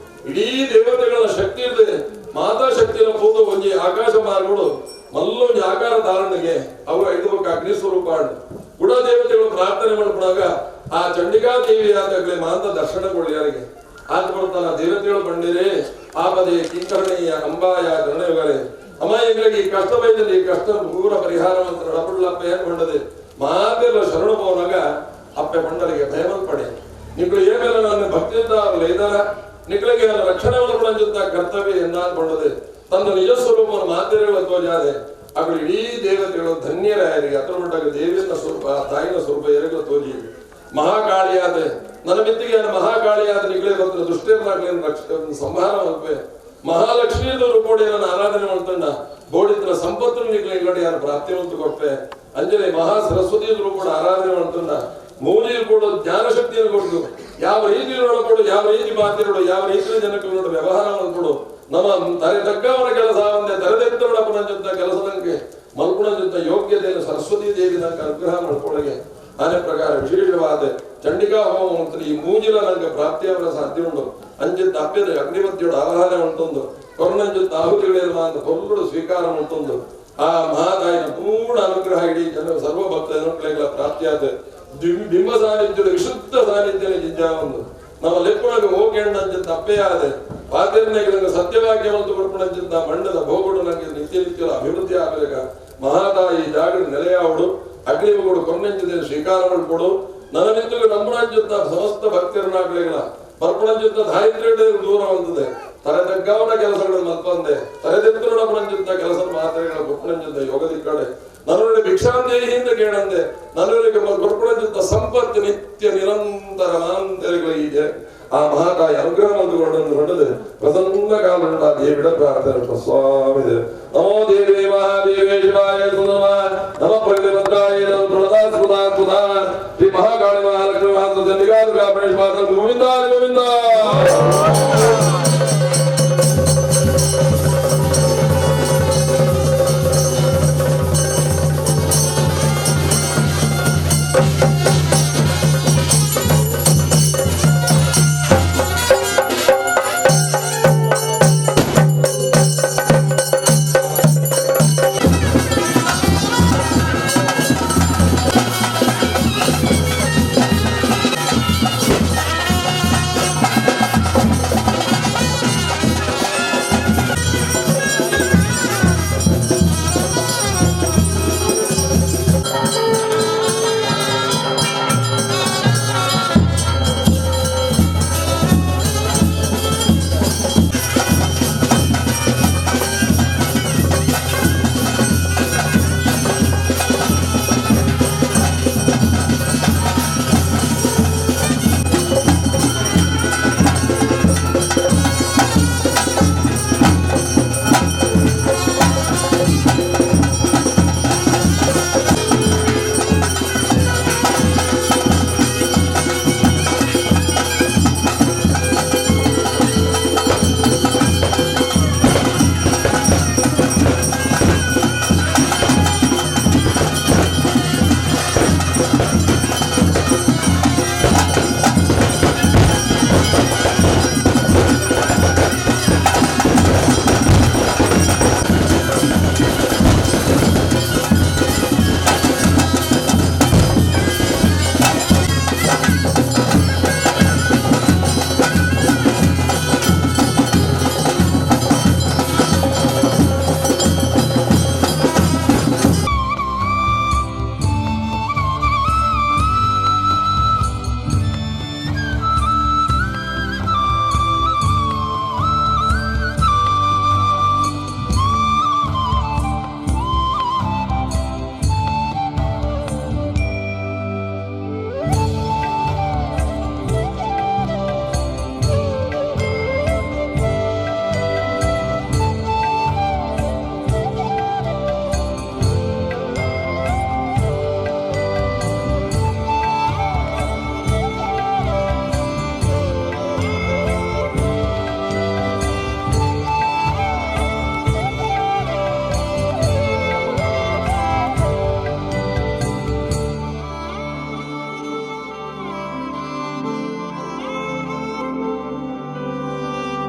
ಇಡೀ ದೇವತೆಗಳ ಶಕ್ತಿ ಇರ್ತದೆ. ಮಾತಾ ಶಕ್ತಿಯ ಪೋದು ಒಂಜಿ ಆಕಾಶ ಮಾರ್ಗಳು ಮಲ್ಲೊಂಜಿ ಆಕಾರ ಧಾರಣೆಗೆ ಅವರು ಐದು ಬೊಕ್ಕ ಅಗ್ನಿ ಸ್ವರೂಪ ಗುಡ ದೇವತೆಗಳು ಪ್ರಾರ್ಥನೆ ಮಾಡ್ಕೊಂಡಾಗ ಆ ಚಂಡಿಕಾ ದೇವಿ ಆದಾಗಲೇ ಮಾತ ದರ್ಶನಗೊಳ್ಳಿ ಯಾರಿಗೆ ಆತ ಬರ್ತಾನ ದೇವತೆಗಳು ಬಂದಿರೇ ಆಪದೆ ಕಿಂಕರಣೀಯ ಅಂಬಾಯ ಗಣಯುಗಳೆ ಅಮ್ಮ ಎಂಗಳಿಗೆ ಈ ಕಷ್ಟ ಬೈದಲ್ಲಿ ಈ ಕಷ್ಟ ಪೂರ ಪರಿಹಾರ ಅಂತ ನಡಪುಳ್ಳಪ್ಪ ಏನ್ ಕೊಂಡದೆ ಮಾತೆಲ್ಲ ಶರಣು ಪೋನಾಗ ಅಪ್ಪೆ ಬಂಡಲಿಗೆ ಭಯಮಲ್ಪಡೆ ನಿಮ್ಗೆ ಏನೆಲ್ಲ ನನ್ನ ಭಕ್ತಿಯಿಂದ ಇದ್ದಾರ ನಿಗಳಿಗೆ ರಕ್ಷಣೆ ಮಾಡ್ಕೊಂಡಂತ ಕರ್ತವ್ಯ ಎಂದಾಕೊಂಡದೆ ತನ್ನ ನಿಜ ಸ್ವರೂಪವನ್ನು ಮಾತೆರೆಗಳ ತೋಜಾದೆ ಅಗಳು ಇಡೀ ದೇವತೆಗಳು ಧನ್ಯರಾಯರಿಗೆ ಅದ್ರ ಮಟ್ಟಾಗ ದೇವಿನ ಸ್ವರೂಪ ತಾಯಿನ ಸ್ವರೂಪ ಎರಗಳ ತೋಜಿ ಮಹಾಕಾಳಿಯಾದೆ ನನ್ನ ಮಿತ್ತಿಗೆ ಮಹಾಕಾಳಿಯಾದ ನಿಗಳೇ ಬರ್ತಾರೆ ದುಷ್ಟೇನಾಗ್ಲೇನು ರಕ್ಷ ಸಂಹಾರ ಮಲ್ಪೆ ಮಹಾಲಕ್ಷ್ಮೀ ರೂಪೋಡಿಯನ್ನು ಆರಾಧನೆ ಮಾಡ್ತಂಡ ಬೋಡಿತ್ರ ಸಂಪತ್ತು ನಿಗಳ ಇಲ್ಲಡೆ ಯಾರು ಪ್ರಾಪ್ತಿ ಅಂತ ಕೊಟ್ಟೆ ಅಂಜಲಿ ಮಹಾ ಸರಸ್ವತಿ ರೂಪೋಡ ಆರಾಧನೆ ಮಾಡ್ತಂಡ ಮೂಲಿ ಕೂಡ ಜ್ಞಾನಶಕ್ತಿಯನ್ನು ಕೊಟ್ಟು ಯಾವ ರೀತಿ ನೋಡಕೊಡು ಯಾವ ರೀತಿ ಮಾತಿರೋಡು ಯಾವ ರೀತಿಯ ಜನಕ್ಕೆ ನೋಡು ವ್ಯವಹಾರ ಮಾಡ್ಕೊಡು ನಮ್ಮ ತರೆ ತಕ್ಕವನ ಕೆಲಸ ಒಂದೇ ತರೆದೆತ್ತವನ ಕೆಲಸದಂಗೆ ಮಲ್ಪುಣಂಚಿತ್ತ ಯೋಗ್ಯತೆಯನ್ನು ಸರಸ್ವತಿ ದೇವಿ ನಂಗೆ ಅನುಗ್ರಹ ಮಾಡ್ಕೊಳ್ಳಗೆ ಅದೇ ಪ್ರಕಾರ ವಿಶೇಷವಾದ ಚಂಡಿಕಾ ಹೋಮ ಅಂತ ಈ ಮೂಜಿಲ ನಂಗೆ ಪ್ರಾಪ್ತಿಯವರ ಸಾಧ್ಯ ಉಂಟು ಅಂಚಿತ್ತ ಅಪ್ಯದ ಅಗ್ನಿಪತ್ಯೋಡು ಆವಾಹನೆ ಉಂಟೊಂದು ಕೊರ್ನಂಚಿತ್ತ ಆಹುತಿಗಳಿರುವ ಅಂತ ಪೊರ್ಲುಡು ಸ್ವೀಕಾರ ಉಂಟೊಂದು ಆ ಮಹಾತಾಯಿನ ಪೂರ್ಣ ಅನುಗ್ರಹ ಇಡೀ ಜನ ಸರ್ವ ಭಕ್ತ ಪ್ರಾಪ್ತಿಯಾದ ಬಿಂಬ ಸಾನ್ನಿಧ್ಯದ ವಿಶುದ್ಧ ಸಾನ್ನಿಧ್ಯನ ಜಿಜ್ಜ ಒಂದು ನಮ್ಮ ಲೆಪ್ಪುಣಗ ಹೋಗಿ ತಪ್ಪೆಯಾದೆ ಪಾತಿರ್ನೆಗೆ ನಂಗೆ ಸತ್ಯವಾಕ್ಯ ಮತ್ತು ಕೊಡ್ಪುಣಂಚಿಂತ ಮಂಡದ ಭೋಗುಡು ನಂಗೆ ನಿತ್ಯ ನಿತ್ಯದ ಅಭಿವೃದ್ಧಿ ಆಗಬೇಕ ಮಹಾತಾಯಿ ಜಾಗೃ ನೆಲೆಯಾವಡು ಅಗ್ನಿಮಗುಡು ಕೊರ್ನಂಚಿದ ಸ್ವೀಕಾರ ಮಾಡಿಕೊಡು ನನ್ನ ನಿಂತು ನಂಬುಣಂಚಿಂತ ಸಮಸ್ತ ಭಕ್ತರನ್ನಾಗಲಿಲ್ಲ ಪರ್ಪಣಂಚಿಂತ ದಾರಿದ್ರ್ಯ ದೂರ ಹೊಂದಿದೆ ತಲೆ ತಗ್ಗಾವನ ಕೆಲಸಗಳನ್ನು ಮಲ್ಪಂದೆ ತಲೆದೆತ್ತು ನಮ್ಮನಂಚಿಂತ ಕೆಲಸ ಮಾತ್ರೆಗಳ ಕೊಪ್ಪಣಂಚಿಂತ ಯೋಗದಿ ಕಡೆ ನನ್ನಲ್ಲಿ ಭಿಕ್ಷಾಂದೇಹಿಯಿಂದ ಕೇಳಂದೆ ನನ್ನಲ್ಲಿ ಕೊರ್ಪಣಂಚಿಂತ ಸಂಪತ್ತು ನಿತ್ಯ ನಿರಂತರ ಮಾಂತರಗಳಿಗೆ ಆ ಮಹಾತಾಯಿ ಅನುಗ್ರಹ ಹೊಂದಿಕೊಂಡು ಹೊಡೆದು ಪ್ರಸನ್ನ ಕಾಲುಂಡ ದೇವಿಡ ಪ್ರಾರ್ಥನೆ ಸ್ವಾಮಿ ನಮೋ ದೇವಿ ಮಹಾದೇವೇ ಶಿವಾಯ ಸುನಮ ನಮ ಪ್ರಗತಿಭದ್ರಾಯ ಪ್ರಣದಾಸ್ಮೃತಾ ಶ್ರೀ ಮಹಾಕಾಳಿ ಮಹಾಲಕ್ಷ್ಮಿ ಮಹಾತ್ಮ ಚಂಡಿಕಾ ದುರ್ಗಾ ಪರಮೇಶ್ವರ ಗೋವಿಂದ ಗೋವಿಂದ.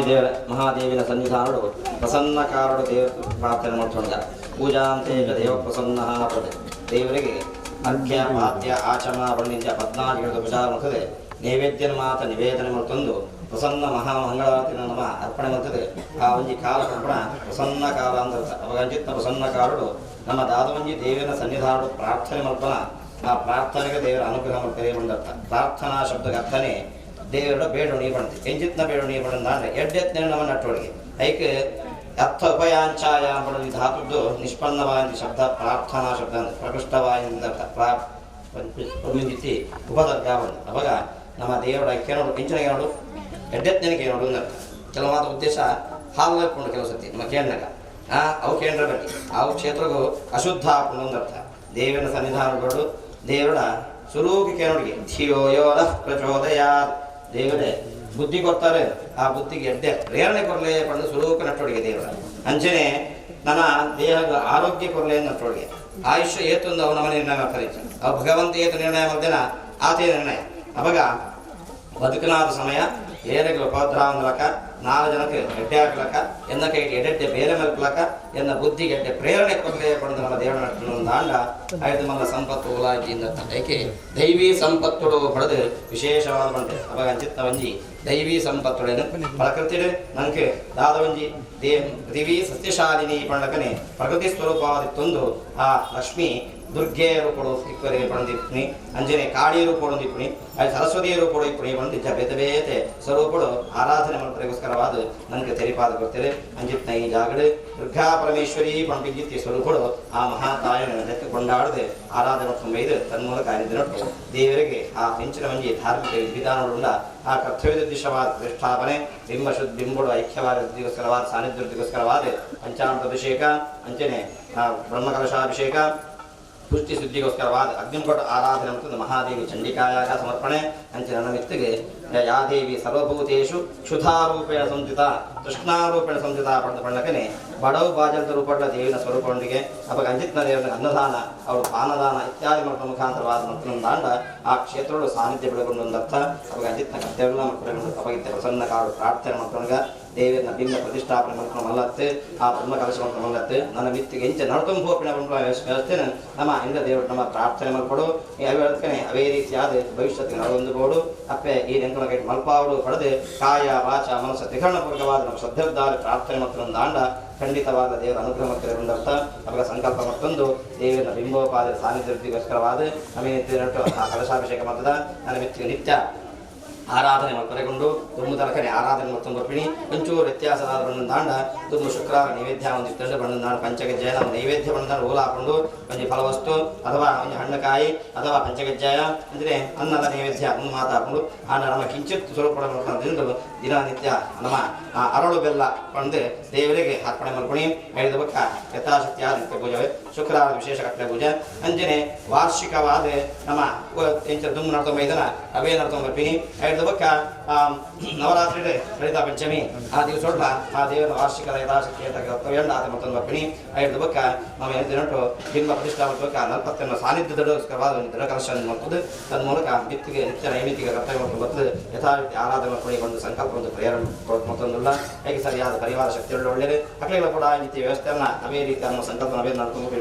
ದೇವರ ಮಹಾದೇವಿನ ಸನ್ನಿಧಾನಡು ಪ್ರಸನ್ನ ಕಾರಡು ದೇವ ಪ್ರಾರ್ಥನೆ ಮಾಡ್ಕೊಂಡ ಪೂಜಾಂತೆ ದೇವ ಪ್ರಸನ್ನ ಪದೆ ದೇವರಿಗೆ ಅರ್ಘ್ಯ ಪಾದ್ಯ ಆಚಮ ಬಣ್ಣಿಂದ ಪದ್ನಾಲ್ಕು ಪೂಜಾ ಮಾಡ್ತದೆ ನೈವೇದ್ಯನ ಮಾತ ನಿವೇದನೆ ಮಾಡ್ಕೊಂಡು ಪ್ರಸನ್ನ ಮಹಾಮಂಗಳಾರತಿನ ನಮ ಅರ್ಪಣೆ ಮಾಡ್ತದೆ. ಆ ಒಂಜಿ ಕಾಲ ಕರ್ಪಣ ಪ್ರಸನ್ನ ಕಾಲ ಅಂತ ಅವಾಗ ಅಂಜಿತ್ನ ಪ್ರಸನ್ನ ಕಾರಡು ನಮ್ಮ ದಾದವಂಜಿ ದೇವಿನ ಸನ್ನಿಧಾನಡು ಪ್ರಾರ್ಥನೆ ಮಾಡ್ಪನ ಆ ಪ್ರಾರ್ಥನೆಗೆ ದೇವರ ಅನುಗ್ರಹ ಮಾಡ್ತಾರೆ ಬಂದರ್ಥ. ಪ್ರಾರ್ಥನಾ ಶಬ್ದಕ್ಕೆ ಅರ್ಥನೇ ದೇವರ ಬೇಡೋಣಿ ಬಣ್ಣ ಎಂಜಿತ್ನ ಬೇಡೋಣಿ ಬಣ್ಣ ಅಂದರೆ ಎಡ್ಡೆತ್ನ ನಮ್ಮ ನಟ್ಟೊಳಗೆ ಐಕ್ ಅರ್ಥ ಉಪಯಾಂಚಾಯ ಬಡಲಿ ಧಾತುದ್ದು ನಿಷ್ಪನ್ನವಾಯ ಶಬ್ದ ಪ್ರಾರ್ಥನಾ ಶಬ್ದ ಅಂದರೆ ಪ್ರಕೃಷ್ಟವಾಯಿಂದ ಪ್ರಾಪ್ತಿ ಉಪದರ್ಗ ಬಂದ. ಅವಾಗ ನಮ್ಮ ದೇವರ ಕೇಳೋಡು ಎಂಚಿನ ಕೇಳೋಡು ಎಡ್ಡೆತ್ನ ಕೇಳೋಡು ಅಂದರ್ಥ. ಕೆಲವು ಮಾತು ಉದ್ದೇಶ ಹಾಲು ಹಾಕೊಂಡು ಕೆಲವು ಸತಿ ನಮ್ಮ ಕೇಳಿನಾಗ ಅವು ಕೇಂದ್ರ ಬನ್ನಿ ಅವು ಕ್ಷೇತ್ರಗೂ ಅಶುದ್ಧ ಹಾಕೊಂಡು ಅಂದರ್ಥ. ದೇವನ ಸನ್ನಿಧಾನಗಳು ದೇವರ ಸುರೂಪಿ ಕೇಳೋಡಿಗೆ ಧಿಯೋ ಯೋ ನಃ ಪ್ರಚೋದಯಾತ್ ದೇವರೇ ಬುದ್ಧಿ ಕೊಡ್ತಾರೆ ಆ ಬುದ್ಧಿಗೆ ಎಡ್ಡೆ ಪ್ರೇರಣೆ ಕೊರಲೆ ಪಡೆದು ಸುಲೂಕ ನಟ್ಟೊಡಿಗೆ ದೇವರ ಅಂಚನೆ ನನ್ನ ದೇಹದ ಆರೋಗ್ಯ ಕೊರಲೆ ನಟ್ಟೊಡಿಗೆ ಆಯುಷ್ಯ ಏತೊಂದು ಅವು ನಮ್ಮ ನಿರ್ಣಯ ಮಾಡ್ತಾರೆ ಅವು ಭಗವಂತ ಏತು ನಿರ್ಣಯ ಮಾಡ್ದೇನ ಆತೇ ನಿರ್ಣಯ ಅವಾಗ ಬದುಕನಾದ ಸಮಯ ಏರಗಳ ಉಪದ್ರವ ನಾಲ್ಕು ಜನಕ್ಕೆ ಎಡ್ಡೆ ಹಾಕ್ಲಕ್ಕ ಎನ್ನ ಕೈಗೆ ಎಡೆಡ್ಡೆ ಬೇರೆ ಮಲ್ಪಲಕ್ಕ ಎನ್ನ ಬುದ್ಧಿಗೆ ಎಡ್ಡೆ ಪ್ರೇರಣೆ ಕೊರಲೆ ಪಡೆದು ನಮ್ಮ ದೇವರ ನಟ್ಟೊಂದು ಆಂಡ ಆಯ್ತು ಮಲ್ಲ ಸಂಪತ್ತು ಉಲಾಜಿಯಿಂದ ಏಕೆ ದೈವಿ ಸಂಪತ್ತುಡು ಪಡೆದು ವಿಶೇಷವಾದ ಬಂತೆ ಅವಾಗ ಅಂಚಿತ್ತ ಒಂಜಿ ದೈವಿ ಸಂಪತ್ತುಡೇನು ಪ್ರಕೃತಿಡು ನಂಗೆ ದಾದವಂಜಿ ದೇವಿ ಸಸ್ಯಶಾಲಿನಿ ಪಂಡಕನೆ ಪ್ರಕೃತಿ ಸ್ವರೂಪವಾದಿತ್ತೊಂದು ಆ ಲಕ್ಷ್ಮಿ ದುರ್ಗೆ ರೂಪಡು ಇಪ್ಪರೆ ಪಣದಿಪ್ಪುನಿ ಅಂಜನೆ ಕಾಳಿ ರೂಪಡು ಇಪ್ಪುನಿ ಅಲ್ಲಿ ಸರಸ್ವತಿಯ ರೂಪಡು ಇಪ್ಪುನಿ ಪಣದಿ ಬೇತೆ ಬೇತೆ ಸ್ವರೂಪಡು ಆರಾಧನೆ ಮಾಡ್ಪರೆಗೋಸ್ಕರವಾದ ನನಗೆ ತೆರಿಪಾದ ಕೊಡ್ತಾರೆ ಅಂಜಿತ್ನ ಈ ಜಾಗಡು ದುರ್ಗಾ ಪರಮೇಶ್ವರಿ ಪಣಪಿಗಿತ್ತಿ ಸ್ವರೂಪಡು ಆ ಮಹಾತಾಯನ ಕೊಂಡಾಡದೆ ಆರಾಧನೆ ಮಾಡ್ಕೊಂಬೈದು ತನ್ಮೂಲಕ ನಟ್ಟು ದೇವರಿಗೆ ಆ ಹೆಂಚಿನ ಒಂಜಿ ಧಾರ್ಮಿಕ ವಿಧಾನಗಳುಂಡ ಆ ಕರ್ತವ್ಯೋದ್ದೇಶವಾದ ಪ್ರತಿಷ್ಠಾಪನೆ ಬಿಂಬ ಶುದ್ಧ ಬಿಂಬುಡು ಐಕ್ಯವಾದ ವೃದ್ಧಿಗೋಸ್ಕರವಾದ ಸಾನ್ನಿಧ್ಯ ವೃದ್ಧಿಗೋಸ್ಕರವಾದ ಪಂಚಾಮೃತ ಅಭಿಷೇಕ ಅಂಚನೆ ಬ್ರಹ್ಮಕಲಶಾಭಿಷೇಕ ಪುಷ್ಟಿ ಶುದ್ಧಿಗೋಸ್ಕರವಾದ ಅಗ್ನಿಕೋಟ ಆರಾಧನೆ ಮತ್ತು ಮಹಾದೇವಿ ಚಂಡಿಕಾಯಾಗ ಸಮರ್ಪಣೆ ಅಂಚಿನ ನಮಿತ್ತಿಗೆ ಯಾ ದೇವಿ ಸರ್ವಭೂತೇಷು ಕ್ಷುಧಾರೂಪೇಣ ಸಂಸ್ಥಿತ ತೃಷ್ಣಾರೂಪೇಣ ಸಂಸ್ಥಿತ ಪಡೆದ ಪಣ್ಣಕನೆ ಬಡವು ಬಾಜಲ್ದ ರೂಪಗಳ ದೇವಿನ ಸ್ವರೂಪದೊಂದಿಗೆ ಅವಾಗ ಅಂಜಿತ್ನ ದೇವನ ಅನ್ನದಾನ ಅವರು ಪಾನದಾನ ಇತ್ಯಾದಿ ಮಾಡುವ ಮುಖಾಂತರವಾದ ಮತ್ತು ದಾಂಡ ಆ ಕ್ಷೇತ್ರಗಳು ಸಾನ್ನಿಧ್ಯ ಬೆಳಗೊಂಡೊಂದರ್ಥ ಅವಾಗ ಅಂಜಿತ್ನ ಕರ್ತವ್ಯ ಮಕ್ಕಳು ಅವಾಗಿದ್ದ ಪ್ರಸನ್ನ ಕಾರು ಪ್ರಾರ್ಥನೆ ಮಾಡ್ಕೊಂಡ ದೇವಿಯನ್ನ ಬಿಂಬ ಪ್ರತಿಷ್ಠಾಪನೆ ಮಾಡ್ಕೊಂಡು ಮಲ್ಲತ್ತೆ ಆ ಬ್ರಹ್ಮ ಕಲಶ ಮಾಡ್ಕೊಂಡು ಮಲ್ಲತ್ತೆ ನನ್ನ ಮಿತ್ತಿಗೆ ಎಂಚ ನಡ್ಕೊಂಡು ಹೋಪಿನ ವ್ಯವಸ್ಥೆನ ನಮ್ಮ ಇಂದ್ರ ದೇವರು ನಮ್ಮ ಪ್ರಾರ್ಥನೆ ಮಾಡ್ಕೊಡು ಅವೇಳ್ತಾನೆ ಅವೇ ರೀತಿಯಾದ ಭವಿಷ್ಯತ್ತಿಗೆ ನಡವೊಂದುಬೋಡು ಅಪ್ಪೆ ಈ ನೆಂಕಣ ಕೈ ಮಲ್ಪಾವಡು ಪಡೆದು ಕಾಯ ವಾಚ ಮನಸ್ಸು ತ್ರಿಕರಣಪೂರ್ವಕವಾದ ನಮ್ಮ ಶ್ರದ್ಧಾದ ಪ್ರಾರ್ಥನೆ ಮತ್ತು ದಾಂಡ ಖಂಡಿತವಾದ ದೇವರ ಅನುಗ್ರಹ ಮತ್ತು ಅವಾಗ ಸಂಕಲ್ಪ ಮತ್ತೊಂದು ದೇವಿಯನ್ನ ಬಿಂಬೋಪಾದ ಸಾನ್ನಿಧ್ಯಕ್ಕೋಸ್ಕರವಾದ ನಮಗೆ ಆ ಕಲಶಾಭಿಷೇಕ ಮಾಡ್ತದ ನನ್ನ ಮಿತ್ತಿಗೆ ನಿತ್ಯ ಆರಾಧನೆ ಮಾಡ್ಕೊರೆಗೊಂಡು ದುಮ್ಮು ತಲಕನೆ ಆರಾಧನೆ ಮತ್ತೊಂದು ಬರ್ಪಿಣಿ ಒಂಚೂರು ವ್ಯತ್ಯಾಸವಾದ ಬಣ್ಣದ ದಾಂಡ ದುಮ್ಮು ಶುಕ್ರವಾರ ನೈವೇದ್ಯ ಒಂದು ಇತ್ತಂಡು ಬಣ್ಣದ ದಾಂಡ ಪಂಚಗಜ್ಜಾಯ ನಾವು ನೈವೇದ್ಯ ಬಣ್ಣದ ಓಲ ಹಾಕೊಂಡು ಒಂಜಿ ಫಲವಸ್ತು ಅಥವಾ ಒಂಜಿ ಹಣ್ಣುಕಾಯಿ ಅಥವಾ ಪಂಚಗಜ್ಜಾಯ ಅಂದರೆ ಅನ್ನದ ನೈವೇದ್ಯ ಒಂದು ಮಾತಾಕೊಂಡು ಆಂಡ ನಮ್ಮ ಕಿಂಚಿತ್ ಸ್ವರೂಪ ತಿಂದು ದಿನನಿತ್ಯ ನಮ್ಮ ಅರಳು ಬೆಲ್ಲ ಪಂದು ದೇವರಿಗೆ ಅರ್ಪಣೆ ಮಾಡ್ಕೊಣಿ ಐದು ಬಕ್ಕ ಯಥಾಶಕ್ತಿಯಾದ ನಿತ್ಯ ಪೂಜೆ ಶುಕ್ರವಾರ ವಿಶೇಷ ಕಟ್ಟಲೆ ಪೂಜೆ ಅಂಜನೆ ವಾರ್ಷಿಕವಾದ ನಮ್ಮ ಎಂಚ ದುಮ್ಮು ನಡ್ಕೊಂಬ ಇದನ್ನ ಅವೇ ನಡ್ಕೊಂಬರ್ಪಿನಿ ಐದು ಬಕ್ಕ ನವರಾತ್ರಿ ಲಲಿತಾ ಪಂಚಮಿ ಆ ದಿವಸ ಆ ದೇವರ ವಾರ್ಷಿಕ ಯಥಾಶಕ್ತಿ ಕರ್ತವ್ಯ ಆತ ಮತ್ತೊಂದು ಬರ್ಪಿಣಿ ಐದು ಬಕ್ಕ ನಾವು ಏನು ದಿನಟು ಬಿಂಬ ಪ್ರತಿಷ್ಠಾ ಮಾಡಬೇಕು ನಲ್ಪತ್ತನ್ನು ಸಾನ್ನಿಧ್ಯದೋಸ್ಕರವಾದ ಒಂದು ದೃಢಕಲಶ ಮಾಡ್ತದೆ ತನ್ಮೂಲಕ ಬಿತ್ತಿಗೆ ನಿತ್ಯ ನೈಮಿತ್ತಿಗೆ ಕರ್ತವ್ಯ ಮಾಡ್ಕೊಂಡು ಬರ್ತದೆ ಯಥಾರೀತಿ ಆರಾಧನೆ ಮಾಡ್ಕೊಂಡು ಒಂದು ಸಂಕಲ್ಪ ಒಂದು ಪ್ರೇರಣೆ ಮತ್ತೊಂದುಲ್ಲ ಹೇಗೆ ಸರಿಯಾದ ಪರಿವಾರ ಶಕ್ತಿಗಳು ಒಳ್ಳೆಯದು ಮಕ್ಕಳಿಗೆ ಕೂಡ ಈ ರೀತಿ ವ್ಯವಸ್ಥೆಯನ್ನು ಅವೇ ರೀತಿ ಅನ್ನೋ ಸಂಕಲ್ಪ ನಾವೇ ನಡ್ಕೊಂಡು ಹೋಗಿ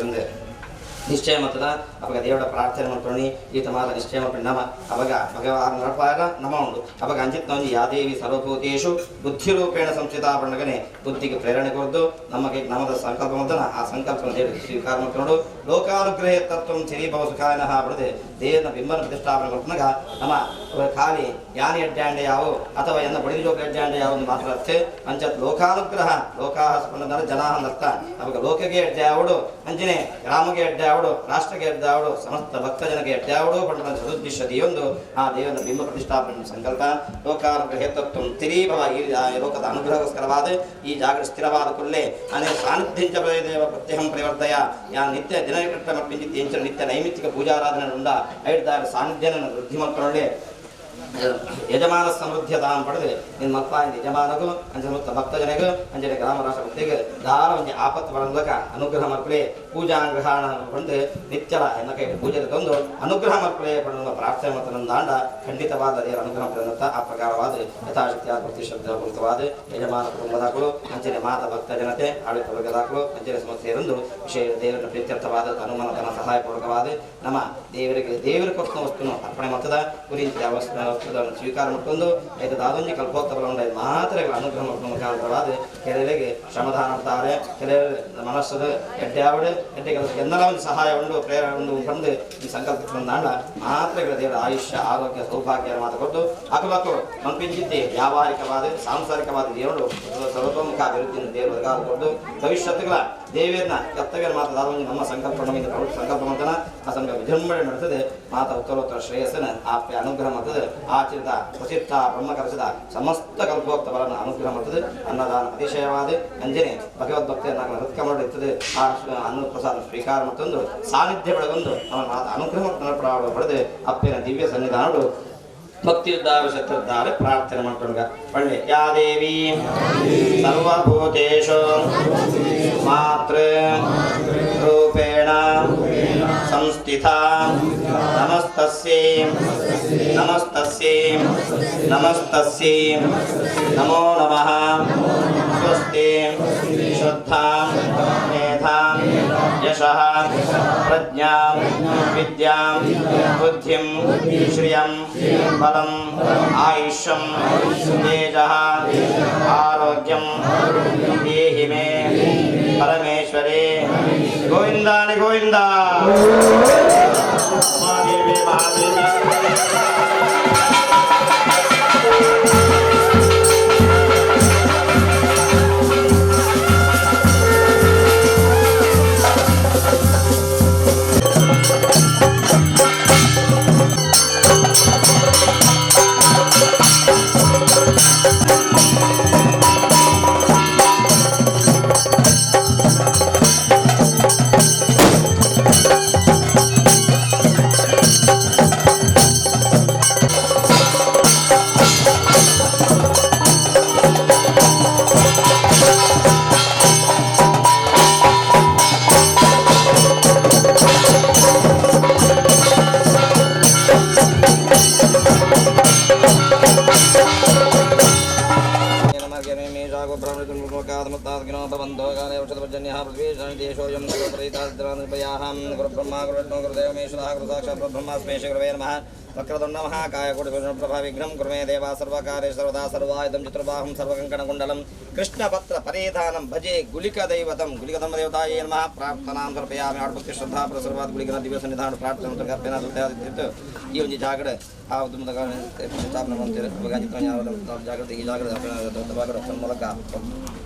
ನಿಶ್ಚಯ ಮತ್ತದ ಅವಾಗ ದೇವರ ಪ್ರಾರ್ಥನೆ ಮಾಡ್ಕೊಂಡು ಈತ ಮಾತ ನಿಶ್ಚಯ ಮಾಡ್ಕೊಂಡು ನಮ ಅವಾಗ ಭಗವಾನ್ ನಡಪಾಗ ನಮ ಉಂಡು ಅವಾಗ ಅಂಜಿತ್ ನವಂಜಿ ಯಾದೇವಿ ಸರ್ವಭೂತೇಶು ಬುದ್ಧಿರೂಪೇಣ ಸಂಸ್ಥಿತ ಬಣ್ಣಗನೆ ಬುದ್ಧಿಗೆ ಪ್ರೇರಣೆ ಕೊರದು ನಮಗೆ ನಮದ ಸಂಕಲ್ಪ ಮಾಡ್ತಾನ ಆ ಸಂಕಲ್ಪ ದೇವರಿಗೆ ಸ್ವೀಕಾರ ಮಾಡ್ಕೊಂಡು ಲೋಕಾನುಗ್ರಹ ತತ್ವ ಸಿರಿಭವ ಸುಖಾಯನಃ ಪಡೆದು ದೇವನ ಬಿಂಬನ ಪ್ರತಿಷ್ಠಾಪನೆ ಮಾಡ್ಕೊಂಡಾಗ ನಮ್ಮ ಖಾಲಿ ಯಾನಿ ಅಡ್ಡಾಂಡೆ ಯಾವು ಅಥವಾ ಎನ್ನ ಬಡಿದ ಜೋಗ ಅಡ್ಡಾಂಡೆ ಯಾವ ಮಾತ್ರ ಅರ್ಥ ಅಂಚತ್ ಲೋಕಾನುಗ್ರಹ ಲೋಕಾಹ ಸ್ಪಂದನ ಜನಾಹ ಅರ್ಥ ಅವಾಗ ಲೋಕಗೆ ಅಡ್ಡಾವಡು ಅಂಜನೆ ಗ್ರಾಮಗೆ ಅಡ್ಡಾವಡು ರಾಷ್ಟ್ರಕ್ಕೆ ಅಡ್ಡಾವಡು ಸಮಸ್ತ ಭಕ್ತ ಜನಕ್ಕೆ ಅಡ್ಡಾವಡು ಪಂಡ ಸದುದ್ದೇಶದಿಯೊಂದು ಆ ದೇವನ ಬಿಂಬ ಪ್ರತಿಷ್ಠಾಪನೆ ಸಂಕಲ್ಪ ಲೋಕಾನುಗ್ರಹ ತತ್ವ ತಿರೀಭವ ಈ ಲೋಕದ ಅನುಗ್ರಹಕ್ಕೋಸ್ಕರವಾದ ಈ ಜಾಗೃತಿ ಸ್ಥಿರವಾದ ಕುಲ್ಲೆ ಅನೇ ಸಾನ್ನಿಧ್ಯ ದೇವ ಪ್ರತ್ಯಹಂ ಪರಿವರ್ತಯ ಯಾ ನಿತ್ಯ ದಿನಕಟ್ಟ ಮಪ್ಪಿಂಚಿತ್ ನಿತ್ಯ ನೈಮಿತ್ತಿಕ ಪೂಜಾರಾಧನೆ ಉಂಡ ಐಡ್ದಾರ ಸಾನ್ನಿಧ್ಯನ ವೃದ್ಧಿ ಮಾಡ್ಕೊಳ್ಳೆ ಯಜಮಾನ ಸಮೃದ್ಧಿಯದಾನ ಪಡೆದು ನಿನ್ನ ಮಪ್ಪ ಯಜಮಾನಗೂ ಅಂಜನ ಮತ್ತು ಭಕ್ತ ಜನಗೂ ಅಂಜನೆ ಗ್ರಾಮ ರಾಷ್ಟ್ರ ಭಕ್ತಿಗೆ ದಾರ ಒಂಜಿ ಆಪತ್ತು ಬರ ಮೂಲಕ ಅನುಗ್ರಹ ಮಕ್ಕಳೇ ಪೂಜಾಂಗ್ರಹಣ ಬಂದು ನಿತ್ಯಲ ಎನ್ನ ಕೈ ಪೂಜೆ ತಂದು ಅನುಗ್ರಹ ಮಕ್ಕಳೇ ಪಡೆದ ಪ್ರಾರ್ಥನೆ ಮತ್ತು ನನ್ನ ದಾಂಡ ಖಂಡಿತವಾದ ದೇವರ ಅನುಗ್ರಹ ಪಡೆದಂತ ಆ ಪ್ರಕಾರವಾದ ಯಥಾಶಕ್ತಿಯಾದ ಭಕ್ತಿ ಶಬ್ದ ಯಜಮಾನ ಕುಟುಂಬದಾಕಲು ಅಂಜನೆ ಮಾತ ಭಕ್ತ ಜನತೆ ಆಡಳಿತ ವರ್ಗದಾಕಲು ಅಂಜನೆ ಸಮಸ್ಯೆಯರೊಂದು ವಿಷಯ ದೇವರ ಪ್ರೀತ್ಯರ್ಥವಾದ ಹನುಮನ ತನ್ನ ಸಹಾಯಪೂರ್ವಕವಾದ ನಮ್ಮ ದೇವರಿಗೆ ದೇವರ ಕೊಟ್ಟ ವಸ್ತುನು ಅರ್ಪಣೆ ಮಾಡ್ತದ ಗುರಿ ವಸ್ತುಗಳನ್ನು ಸ್ವೀಕಾರ ಮಾಡಿಕೊಂಡು ದಾದೊಂಜಿ ಕಲ್ಪೋತ್ತಬಲ ಮಾತ್ರ ಅನುಗ್ರಹ ಮಾಡ್ಕೊಂಡು ಮುಖಾಂತರವಾದ ಕೆಲವರಿಗೆ ಶ್ರಮದಾನ ಮಾಡ್ತಾರೆ, ಕೆಲವರು ಮನಸ್ಸದ ಎಡ್ಡೆ ಎಡ್ಡೆ ಕೆಲಸ ಎಲ್ಲರ ಒಂದು ಸಹಾಯ ಉಂಡು ಪ್ರೇರಣೆ ಉಂಡು ಬಂದು ಈ ಸಂಕಲ್ಪ ಬಂದಾಂಡ ಮಾತ್ರಗಳ ದೇವರ ಆಯುಷ್ಯ ಆರೋಗ್ಯ ಸೌಭಾಗ್ಯ ಮಾತು ಕೊಟ್ಟು ಅಕುಲಕು ಮನ್ಪಿಂಚಿತ್ತಿ ವ್ಯಾವಹಾರಿಕವಾದ ಸಾಂಸಾರಿಕವಾದ ದೇವರು ಸರ್ವತೋಮುಖ ಅಭಿವೃದ್ಧಿಯನ್ನು ದೇವರು ಕೊಟ್ಟು ಭವಿಷ್ಯತ್ತುಗಳ ದೇವಿಯನ್ನ ಕರ್ತವ್ಯ ಮಾತ್ರ ದಾದೊಂಜಿ ನಮ್ಮ ಸಂಕಲ್ಪ ನಮಗೆ ಸಂಕಲ್ಪ ಮಾಡ್ತಾನ ಆ ಸಂಕಲ್ಪ ವಿಜೃಂಭಣೆ ನಡೆಸ್ತದೆ ಮಾತ ಉತ್ತರೋತ್ತರ ಶ್ರೇಯಸ್ಸನ ಆಪ್ಯ ಅನುಗ್ರಹ ಮಾಡ್ತದೆ ಆಚರಿತ ಪ್ರಸಿದ್ಧ ಬ್ರಹ್ಮಕಲಶದ ಸಮಸ್ತ ಕಲ್ಪೋಕ್ತ ಬಲನ ಅನುಗ್ರಹ ಮಾಡ್ತದೆ ಅನ್ನದಾನ ಅತಿಶಯವಾದ ಅಂಜನೆ ಭಗವದ್ಭಕ್ತಿಯನ್ನು ಹೃತ್ಕಮಲ ಇರ್ತದೆ ಆ ಅನ್ನ ಪ್ರಸಾದ ಸ್ವೀಕಾರ ಮತ್ತೊಂದು ಸಾನ್ನಿಧ್ಯ ಬೆಳಗೊಂದು ಅವನ ಮಾತ ಅನುಗ್ರಹ ಪಡೆದು ಅಪ್ಪಿನ ದಿವ್ಯ ಸನ್ನಿಧಾನಗಳು ಭಕ್ತಿಯುದ್ದಾರು ಸತ್ತಿದ್ದಾರೆ ಪ್ರಾರ್ಥನೆ ಮಾಡ್ಕೊಂಡ ಪಂಡೆ ಯಾ ದೇವಿ ಸರ್ವಭೂತೇಷು ಮಾತೃ ರೂಪೇಣ ಸಂಸ್ಥಿತ ನಮಸ್ತಸ್ಯೈ ನಮಸ್ತಸ್ಯೈ ನಮಸ್ತಸ್ಯೈ ನಮೋ ನಮಃ ಸ್ವಸ್ತಿ ಶ್ರದ್ಧಾಂ ಮೇಧಾಂ ಯಶಃ ಪ್ರಜ್ಞಾಂ ವಿದ್ಯಾಂ ಬುದ್ಧಿಂ ಶ್ರಿಯಂ ಬಲಂ ಆಯುಷ್ಯಂ ತೇಜಃ ಆರೋಗ್ಯಂ ದೇಹಿ ಮೇ ಪರಮೇಶ್ವರೇ ಗೋವಿಂದಾನಿ ಗೋವಿಂದ ಮಹಾದೇವಿ ಮಹಾದೇವಿ. वक्रतुण्डमहाकायकोटिप्रभाविघ्नं कुर्मे देवा सर्वकार्ये सर्वदा सर्वायुधं चतुर्बाहुं सर्वकङ्कणकुण्डलं कृष्णपत्र परेधानं भजे गुलिकदैवतं गुलिकधर्मदेवतायै नमः। प्रार्थनां समर्पयामि आडभक्ति श्रद्धा प्रसर्वात् गुलिकನ ದಿವ್ಯ ಸನ್ನಿಧಾನ ಪ್ರಾರ್ಥನೆ ಈ ಒಂದು ಜಾಗಡ ಆ ಉದ್ಯಮದ ಸ್ಥಾಪನೆ ಮಾಡ್ತಾರೆ. ಜಾಗೃತಿ ಈ ಜಾಗೃತಿ ಮೂಲಕ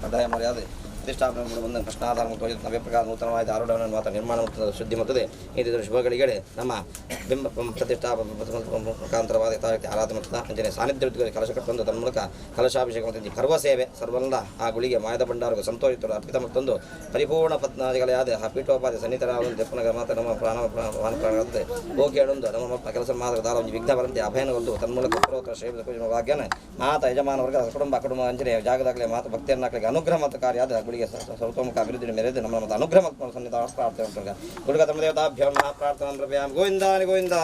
ಕಡ್ಡಾಯ ಮರ್ಯಾದೆ ಪ್ರತಿಷ್ಠಾಪನೆ ಬಂದ ಪ್ರಶ್ನಾಧಾರ ಮತ್ತು ನವ್ಯ ಪ್ರಕಾರ ನೂತನವಾದ ಆರೋಢವನ್ನು ಮಾತ್ರ ನಿರ್ಮಾಣ ಮತ್ತು ಶುದ್ಧಿ ಮಾಡುತ್ತದೆ. ಈ ಶುಭಗಳಿಗೆ ನಮ್ಮ ಬಿಂಬ ಪ್ರತಿಷ್ಠಾಪ ಮುಖಾಂತರವಾದ ಆರಾಧನೆ ಮತ್ತು ಅಂಜನೆ ಸಾನ್ನಿಧ್ಯ ಕಲಶ ಕಟ್ಟೊಂದು ತನ್ಮೂಲಕ ಕಲಶಾಭಿಷೇಕ ಮತ್ತು ಕರ್ವ ಸೇವೆ ಸರ್ವಲ್ಲ ಆ ಗುಳಿಗೆ ಮಾಯದ ಭಂಡಾರಗೂ ಸಂತೋಷಿತರು ಅರ್ಪಿತ ಮತ್ತೊಂದು ಪರಿಪೂರ್ಣ ಪತ್ನಾದಿಗಳಾದ ಆ ಪೀಠೋಪಾದಿ ಸನ್ನಿಹಿತರಾದ ದೆಪ್ಪನಗ ಮಾತ್ರ ನಮ್ಮ ಪ್ರಾಣ ಪ್ರಾಣಾಗುತ್ತದೆ. ಹೋಗಿ ನಮ್ಮ ಕೆಲಸ ಮಾತ್ರ ದಾರ ಒಂದು ವಿಘ್ನ ಬರಂತೆ ಅಭಯನಗೊಂದು ತನ್ಮೂಲಕ ಉತ್ತರೋತ್ತರ ಶ್ರೇಯ ಭಾಗ್ಯನ ಮಾತ ಯಜಮಾನವರ್ಗ ಕುಟುಂಬ ಕುಟುಂಬ ಅಂಜನೆ ಜಾಗದಾಗಲೇ ಮಾತು ಭಕ್ತಿಯನ್ನಾಗಲಿ ಅನುಗ್ರಹ ಮತ್ತು ಕಾರ್ಯ ಆದ ಗುಳಿಗೆ ಸರ್ವತೋಮುಖ ಅಭಿವೃದ್ಧಿ ಮೇರೆದು ನಮ್ಮ ನಮ್ಮ ಅನುಗ್ರಹ ಮತ್ತು ಸನ್ನಿಧಾನ ಪ್ರಾರ್ಥನೆ ಉಂಟು. ಗುರುಗ ಧರ್ಮದೇವತಾಭ್ಯೋ ನಮಃ. ಪ್ರಾರ್ಥನಾ ದ್ರವ್ಯಾಂ ಗೋವಿಂದಾನಿ ಗೋವಿಂದ.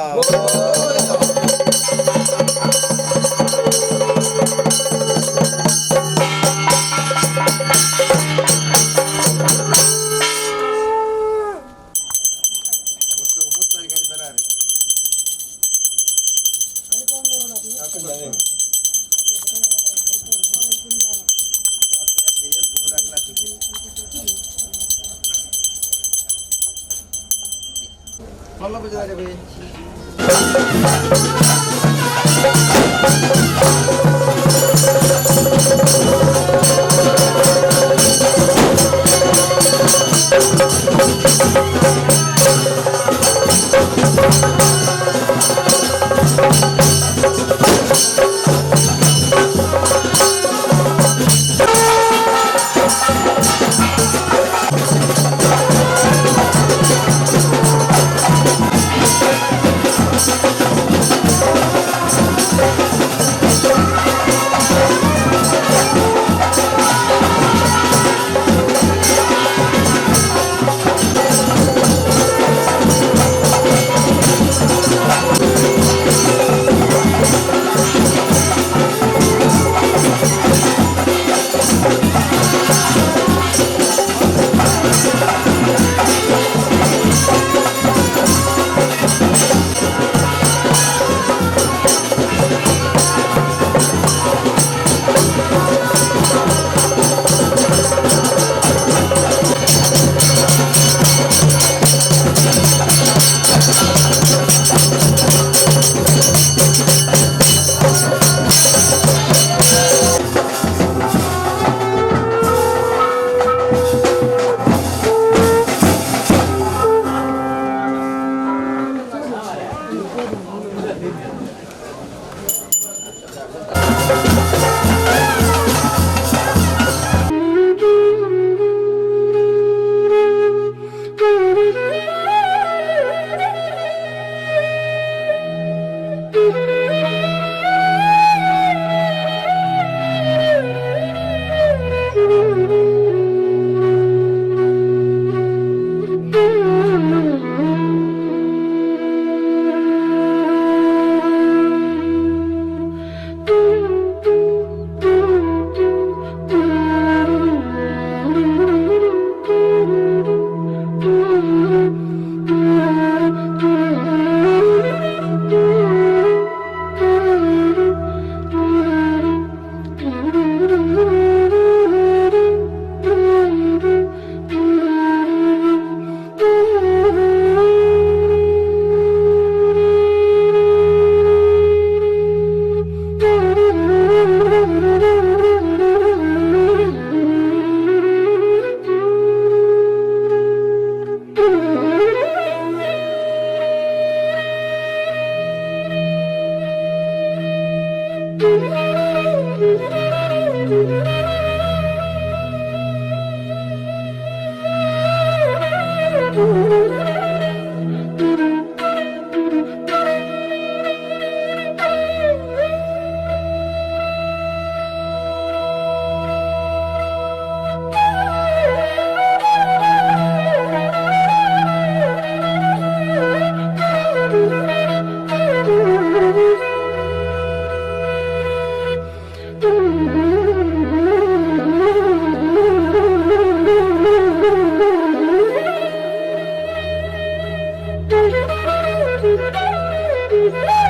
Thank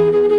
you.